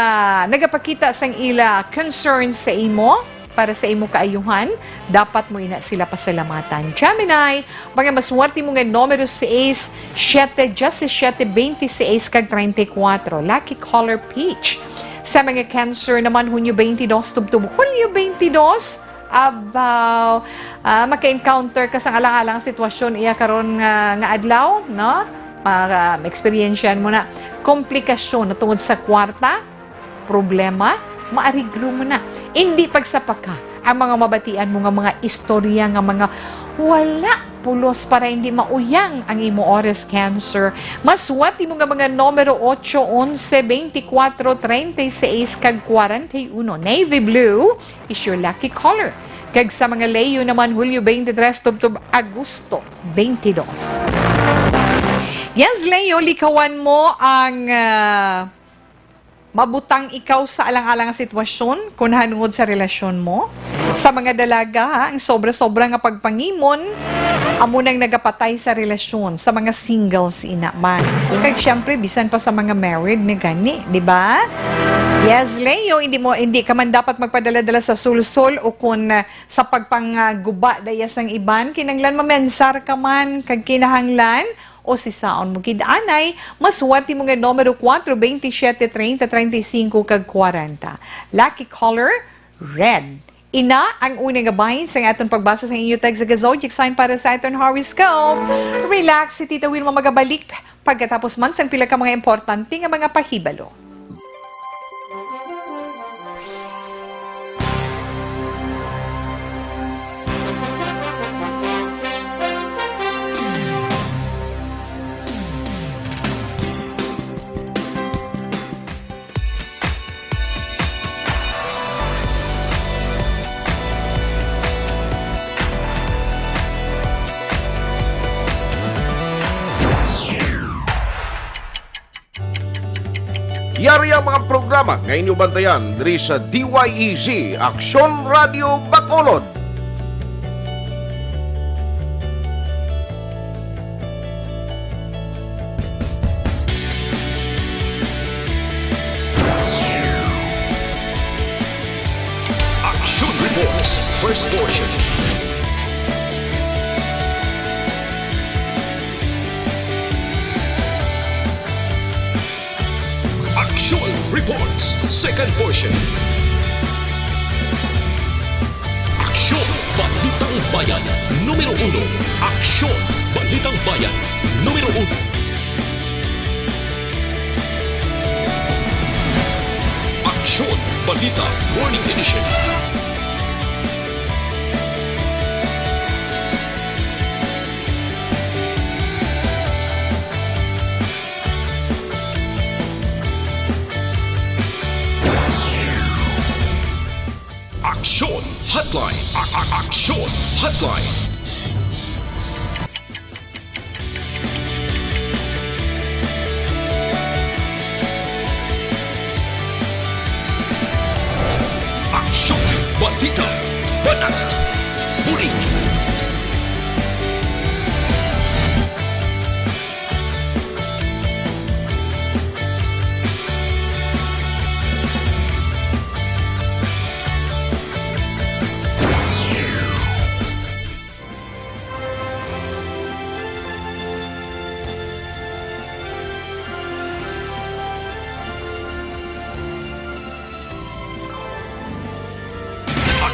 nagapakita sang ila concern sa imo, para sa imo kaayuhan, dapat mo ina sila pasalamatan. Gemini, mga maswerte mo nga numero sais, siyete, diyesisiyete, twenty-sais, kag treinta y cuatro. Lucky color peach. Sa mga Cancer naman, Hunyo twenty-dos tubtob Hulyo twenty-dos, abaw, ah, maka-encounter ka sang alang-alang sitwasyon iya karon nga, nga adlaw, no? Ma-, ah, ma-eksperyensyahan mo na komplikasyon na tungod sa kwarta, problema, maariglo mo na. Indi pagsapaka ang mga mabatian mo nga mga istorya nga mga wala pulos para indi mauyang ang imo oras, Cancer. Maswerte mo nga mga numero ocho, onse, twenty-cuatro, treinta y seis, kag kwarenta y uno. Navy blue is your lucky color. Kag sa mga Leo naman, Hulyo twenty-tres tubtob Agosto twenty-dos. Yes, Leo, likawan mo ang, ah, Mabutang ikaw sa alang-alang nga sitwasyon kon nahanungod sa relasyon mo? Sa mga dalaga, ang sobra-sobra nga pagpangimon amo nang nagapatay sa relasyon sa mga singles ina man. Kag syempre, bisan pa sa mga married na gani, di ba? Yes, Leo, hindi mo, hindi ka man dapat magpadala-dala sa sulsol o kon, ah, sa pagpangguba daya sang iban. Kinahanglan mamensar ka man kag kinahanglan o sisaon mo gid anay, masuwat mo nga numero kuwatro, baynte siyete, treinta, treinta y cinco kag kwarenta. Lucky color, red. Ina ang una nga bahin sa aton pagbasa sa inyo text sa zodiac sign para sa aton horoscope. Relax, si Tita Wilma magabalik pagkatapos man sang pila ka mga importante nga mga pahibalo. Yari ang mga programa nga inyo bantayan diri sa D Y E Z Aksyon Radio Bacolod. Action Reports, first portion. Action Reports, second portion. Aksyon, Balitang Bayan, numero uno. Aksyon, Balitang Bayan, numero uno. Aksyon, Balita, Morning Edition. Aksyon Hotline. A- a- Aksyon Hotline. Aksyon, balita, banat, bulig.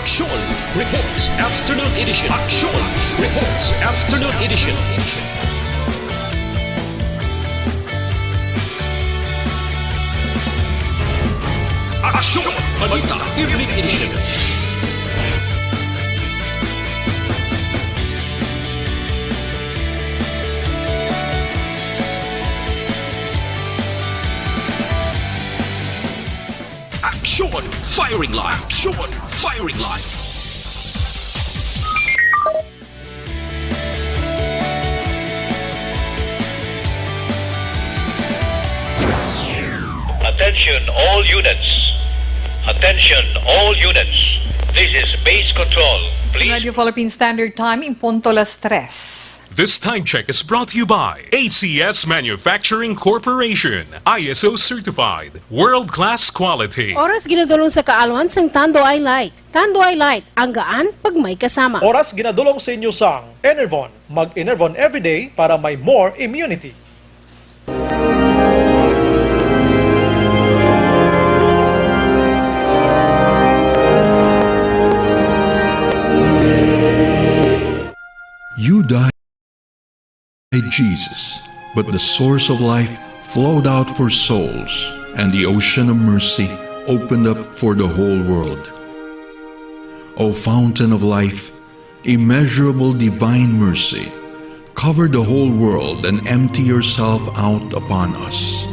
Aksyon Reports Afternoon Edition. Aksyon Reports Afternoon Edition. Aksyon Balita Evening Edition. Aksyon Firing Line. Aksyon Firing Line. Attention all units. Attention all units. This is base control. Please. Radio Philippine Standard Time, in punto las tres. This time check is brought to you by A C S Manufacturing Corporation, I S O certified, world-class quality. Oras ginadulong sa kaalwan sang Tanduay Light. Tanduay Light, ang gaan pag may kasama. Oras ginadulong sa inyo sang Enervon. Mag-Enervon everyday para may more immunity. You died, Jesus, but the source of life flowed out for souls, and the ocean of mercy opened up for the whole world. O fountain of life, immeasurable divine mercy, cover the whole world and empty yourself out upon us.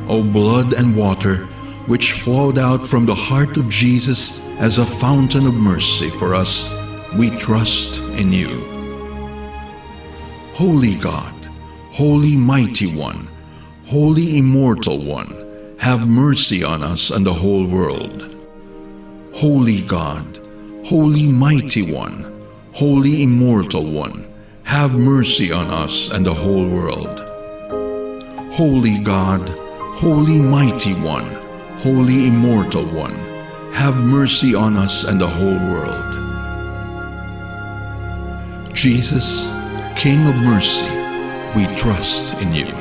O blood and water, which flowed out from the heart of Jesus as a fountain of mercy for us, we trust in you. Holy God, Holy Mighty One, Holy Immortal One, Have mercy on us and the whole world. Holy God, Holy Mighty One, Holy Immortal One, have mercy on us and the whole world. Holy God, Holy Mighty One, Holy Immortal One, have mercy on us and the whole world. Jesus, King of mercy, we trust in you.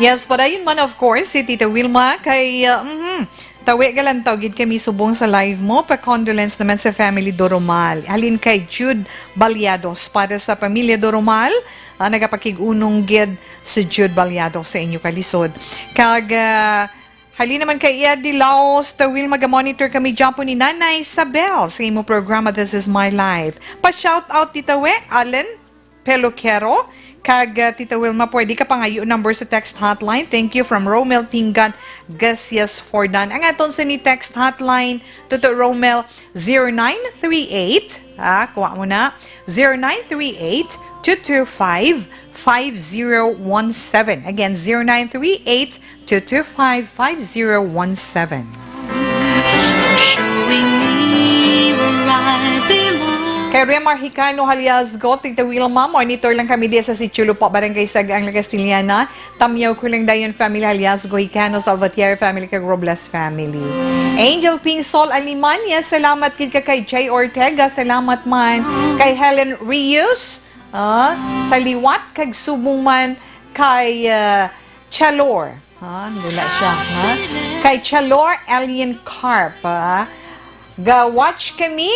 Yes, padayon man, of course, si Tita Wilma kay, uh, mhm, tawi galantaw gid kami subong sa live mo. Pa-condolence naman sa family Doromal. Halin kay Jude Baliados, para sa pamilya Doromal, ah, nagapakig-unong gid si Jude Baliados sa inyo kalisod. Kag, ah, halin naman kay Eddie Laos, Tita Wilma, ga-monitor kami dyan po ni Nanay Isabel sa imo programa, This Is My Life. Pa-shout out, Tita We, Allen Pelukero, kag, ah, Tita Wilma, pwede ka pangayo number sa text hotline. Thank you, from Romel Pingan, Gasias Fordan. Ang aton sa ni text hotline, Tuto Romel, zero nine three eight, ah, kuha mo na, zero nine three eight, two two five, five zero one seven. Again, zero nine three eight, two two five, five zero one seven. Showing me where I belong. Kay Remar Hicano Haliasgo, Tita Wilma, monitor lang kami diya sa Sitio Lupa, Barangay Sagaang, La Castellana. Tamyaw ko lang dayon, family Haliasgo Hicano, Salvatier family, kag Robles family. Angel Pinsol Alimanya, salamat gid ka kay Jay Ortega, salamat man kay Helen Rios, ah, sa liwat, kag subong man kay, ah, Chalor. Ha, wala siya, ha? Kay Chalor Alien Carp, ha? Ga-watch kami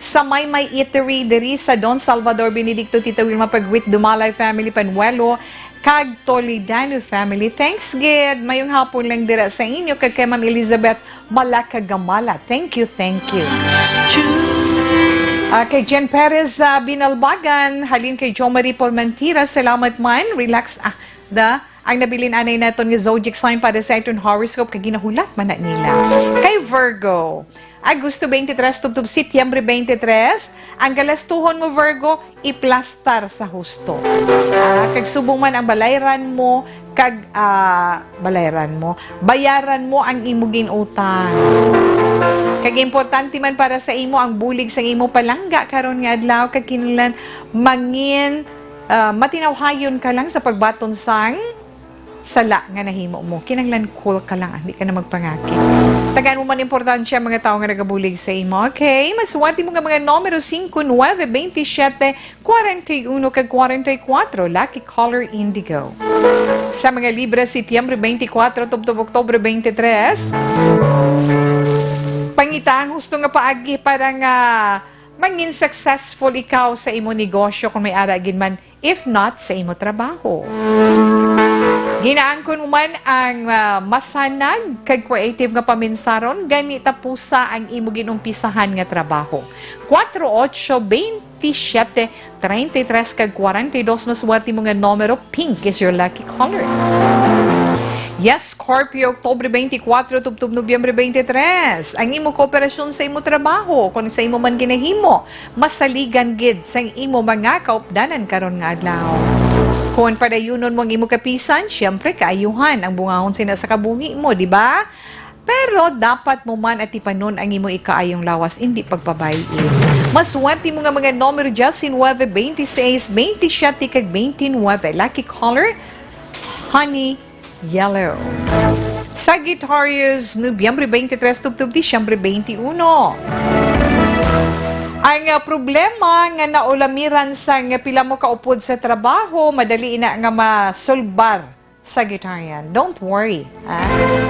sa Maymay Eatery diri sa Don Salvador Benedicto, Tita Wilma Pagwit, Dumalay family, Panuelo, kag Toledano family. Thanks gid. Mayong hapon lang dira sa inyo, kag kay Ma'am Elizabeth Malakagamala. Thank you, thank you. Ah, kay Jen Perez, ah, Binalbagan, halin kay Jo Marie Pormantira, salamat man. Relax, ah, da. Ang nabilin anay naton nga zodiac sign para sa aton horoscope kay ginahulat man na nila. Kay Virgo, Agosto twenty-three tubtob Setyembre twenty-three, ang galastuhon mo, Virgo, iplastar sa husto. Ah, kag subong man ang balayran mo, kag, ah, balayran mo, bayaran mo ang imo ginutang. Kag importante man para sa imo ang bulig sang imo palangga karon nga adlaw, kag kinahanglan mangin, ah, matinawhayon ka lang sa pagbaton sang sala nga nahimo mo. Kinahanglan cool ka lang, ah, di ka na magpangakit. Tagaan mo man importansya ang mga tawo nga nagabulig sa imo. Okay, maswerte mo nga mga numero, singko, nuebe, bente siyete, kwarenta y uno, kag kwarenta y kuwatro, lucky color indigo. Sa mga Libra, Setyembre twenty-four tubtob Oktubre twenty-three, pangita ang husto nga paagi para nga mangin successful ikaw sa imo negosyo kung may ara gid man, if not sa imo trabaho. Ginaangkon mo man ang, ah, masanag kag creative nga paminsaron, gani tapusa ang imo ginumpisahan nga trabaho. Kuwatro, otso, bente siyete, treinta y tres, kag kwarenta y dos, maswerte mo nga numero, pink is your lucky color. Yes, Scorpio, Oktubre twenty-four tubtob Nobyembre twenty-three. Ang imo kooperasyon sa imo trabaho, kung sa imo man ginahimo, masaligan gid sang imo mga kaupdanan karon nga adlaw. Kon padayunon mo ang imo kapisan, siyempre, kaayuhan ang bungahon sina sa kabuhi mo, di ba? Pero dapat mo man atipanon ang imo ikaayong lawas, indi pagpabay-i. Maswerte mo nga mga numero, diyasinuebe, bente seis, bente siyete, kag bente nuebe. Lucky color, honey yellow. Sagittarius, Nobyembre twenty-three tubtob Disyembre twenty-one. Ang, ah, problema nga naulamiran sang pila mo ka upod sa trabaho, madali ina nga masulbar, Sagittarian. Don't worry, ah,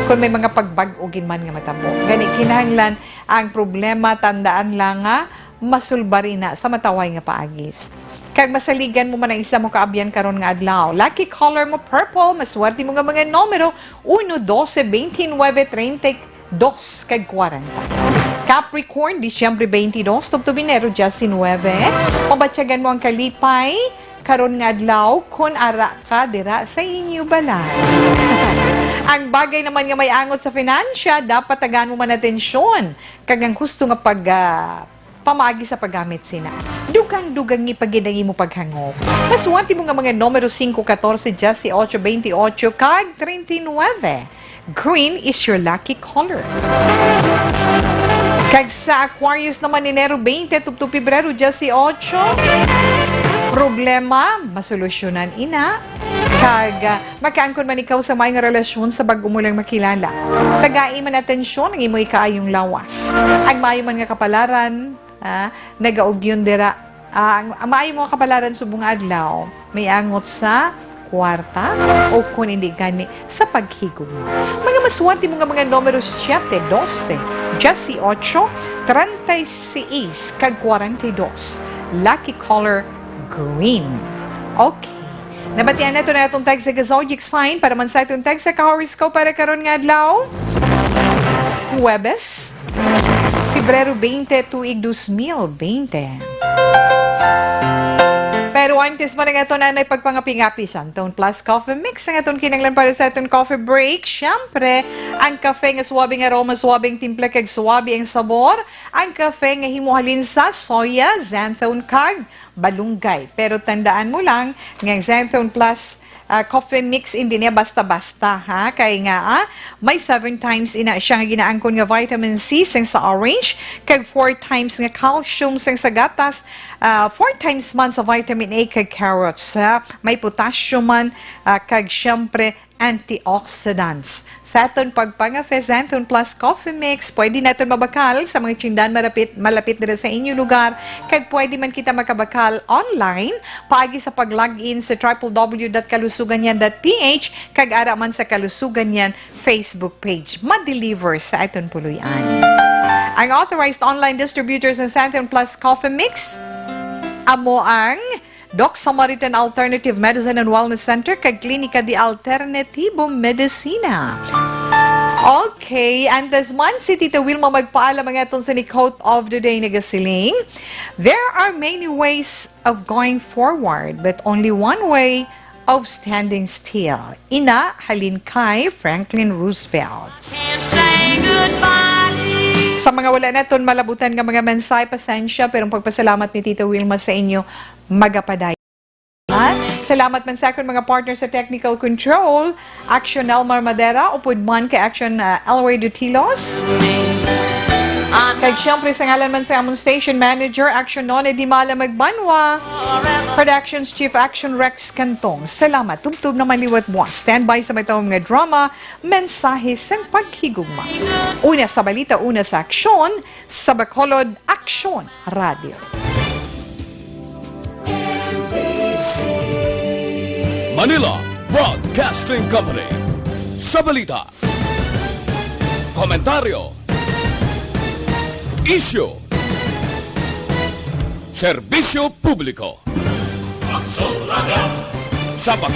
kung may mga pagbag-o gid man nga matabo. Gani, kinahanglan ang problema, tandaan lang nga masulbar ina sa matawhay nga paagis. Kag masaligan mo man ang isa mo kaabyan karon nga adlaw. Lucky color mo, purple. Maswerte mo nga mga numero, uno, dose, bente nuebe, treinta y dos, kag kwarenta. Capricorn, Disyembre twenty-two tubtob Enero diyasinuebe. Mabatyagan mo ang kalipay karon nga adlaw kon ara ka dira sa inyo balay. Ang bagay naman nga may angot sa finansya, dapat tagaan mo man atensyon. Kag ang husto nga pag, ah, Pamaagi sa paggamit sina, dugang-dugang ni pa gid ang imo paghangop. Masuwat mo nga mga numero singko, katorse, diyes ocho, bente ocho, kag treinta y nuebe. Green is your lucky color. Kag sa Aquarius naman, Enero bente tubtob Pebrero diyes ocho, problema masolusyonan ina. Kag, ah, makaangkon man ikaw sa maayong relasyon sa bag-o mo lang makilala. Tagai man atensyon ang imo ikaayong lawas. Ang maayo man nga kapalaran, ah, nagaugyon dira. Ah, ang, ang maayo mo nga kapalaran subong nga adlaw, may angot sa kwarta o kun hindi gani sa paghigugma. Mga masuwat mo nga mga numero siyete, dose, diyes ocho, treinta y seis, kag kwarenta y dos. Lucky color, green. Okay. Nabatian nato na atong tag sa zodiac sign para man sa atong tag sa ka-horoscope para karon nga adlaw. Huwebes, Pebrero bente, tuig dos mil bente. Pero antes man nga aton anay pagpangapi-ngapi sa atong Plus Coffee Mix, ang atong kinahanglan para sa atong coffee break, syempre, ang kafe nga suwabe nga aroma, suwabe ang timpla, kag suwabe ang sabor. Ang kafe nga himo halin sa soya, xanthone, kag balunggay. Pero tandaan mo lang nga ang Xanthone Plus, ah, Coffee Mix, hindi niya basta-basta, ha? Kay nga, ah, may seven times ina siya nga ginaangkon nga vitamin C sang sa orange, kag four times nga calcium sang sa gatas, ah, four times man sa vitamin A kag carrots, ha? May potassium man, ah, kag siyempre, antioxidants. Sa aton pagpangafe, Xanthone Plus Coffee Mix, pwede naton mabakal sa mga tindahan marapit, malapit dira sa inyo lugar, kag pwede man kita makabakal online paagi sa pag-login sa triple W dot kalusuganyan dot P H kag ara man sa Kalusuganyan Facebook page. Ma-deliver sa aton puloy-an. Ang authorized online distributors ng Xanthone Plus Coffee Mix amo ang Doc Samaritan Alternative Medicine and Wellness Center kag Klinika de Alternativo Medicina. Okay, antes man si Tita Wilma magpaalam, ang aton sini quote of the day nagasiling, "There are many ways of going forward, but only one way of standing still." Ina, halin kay Franklin Roosevelt. Sa mga wala naton malabutan nga mga mensahe, pasensya, pero ang pagpasalamat ni Tita Wilma sa inyo, magapaday. Salamat man sa akon mga partner sa technical control, Action Nelmar Madera, upod man kay Action, ah, Elway Dutilos. Kag siyempre, sa ngalan man sa amon station manager, Action Nona Dimala Magbanwa, Productions Chief Action Rex Cantong. Salamat. Tubtob naman liwat mo. Standby sa may tawong nga drama, mensahe sang paghigugma. Una sa balita, una sa aksyon, sa Bacolod, Aksyon Radio. Manila Broadcasting Company. Sa balita, komentaryo, isyu, serbisyo publiko. Sa Bacolod,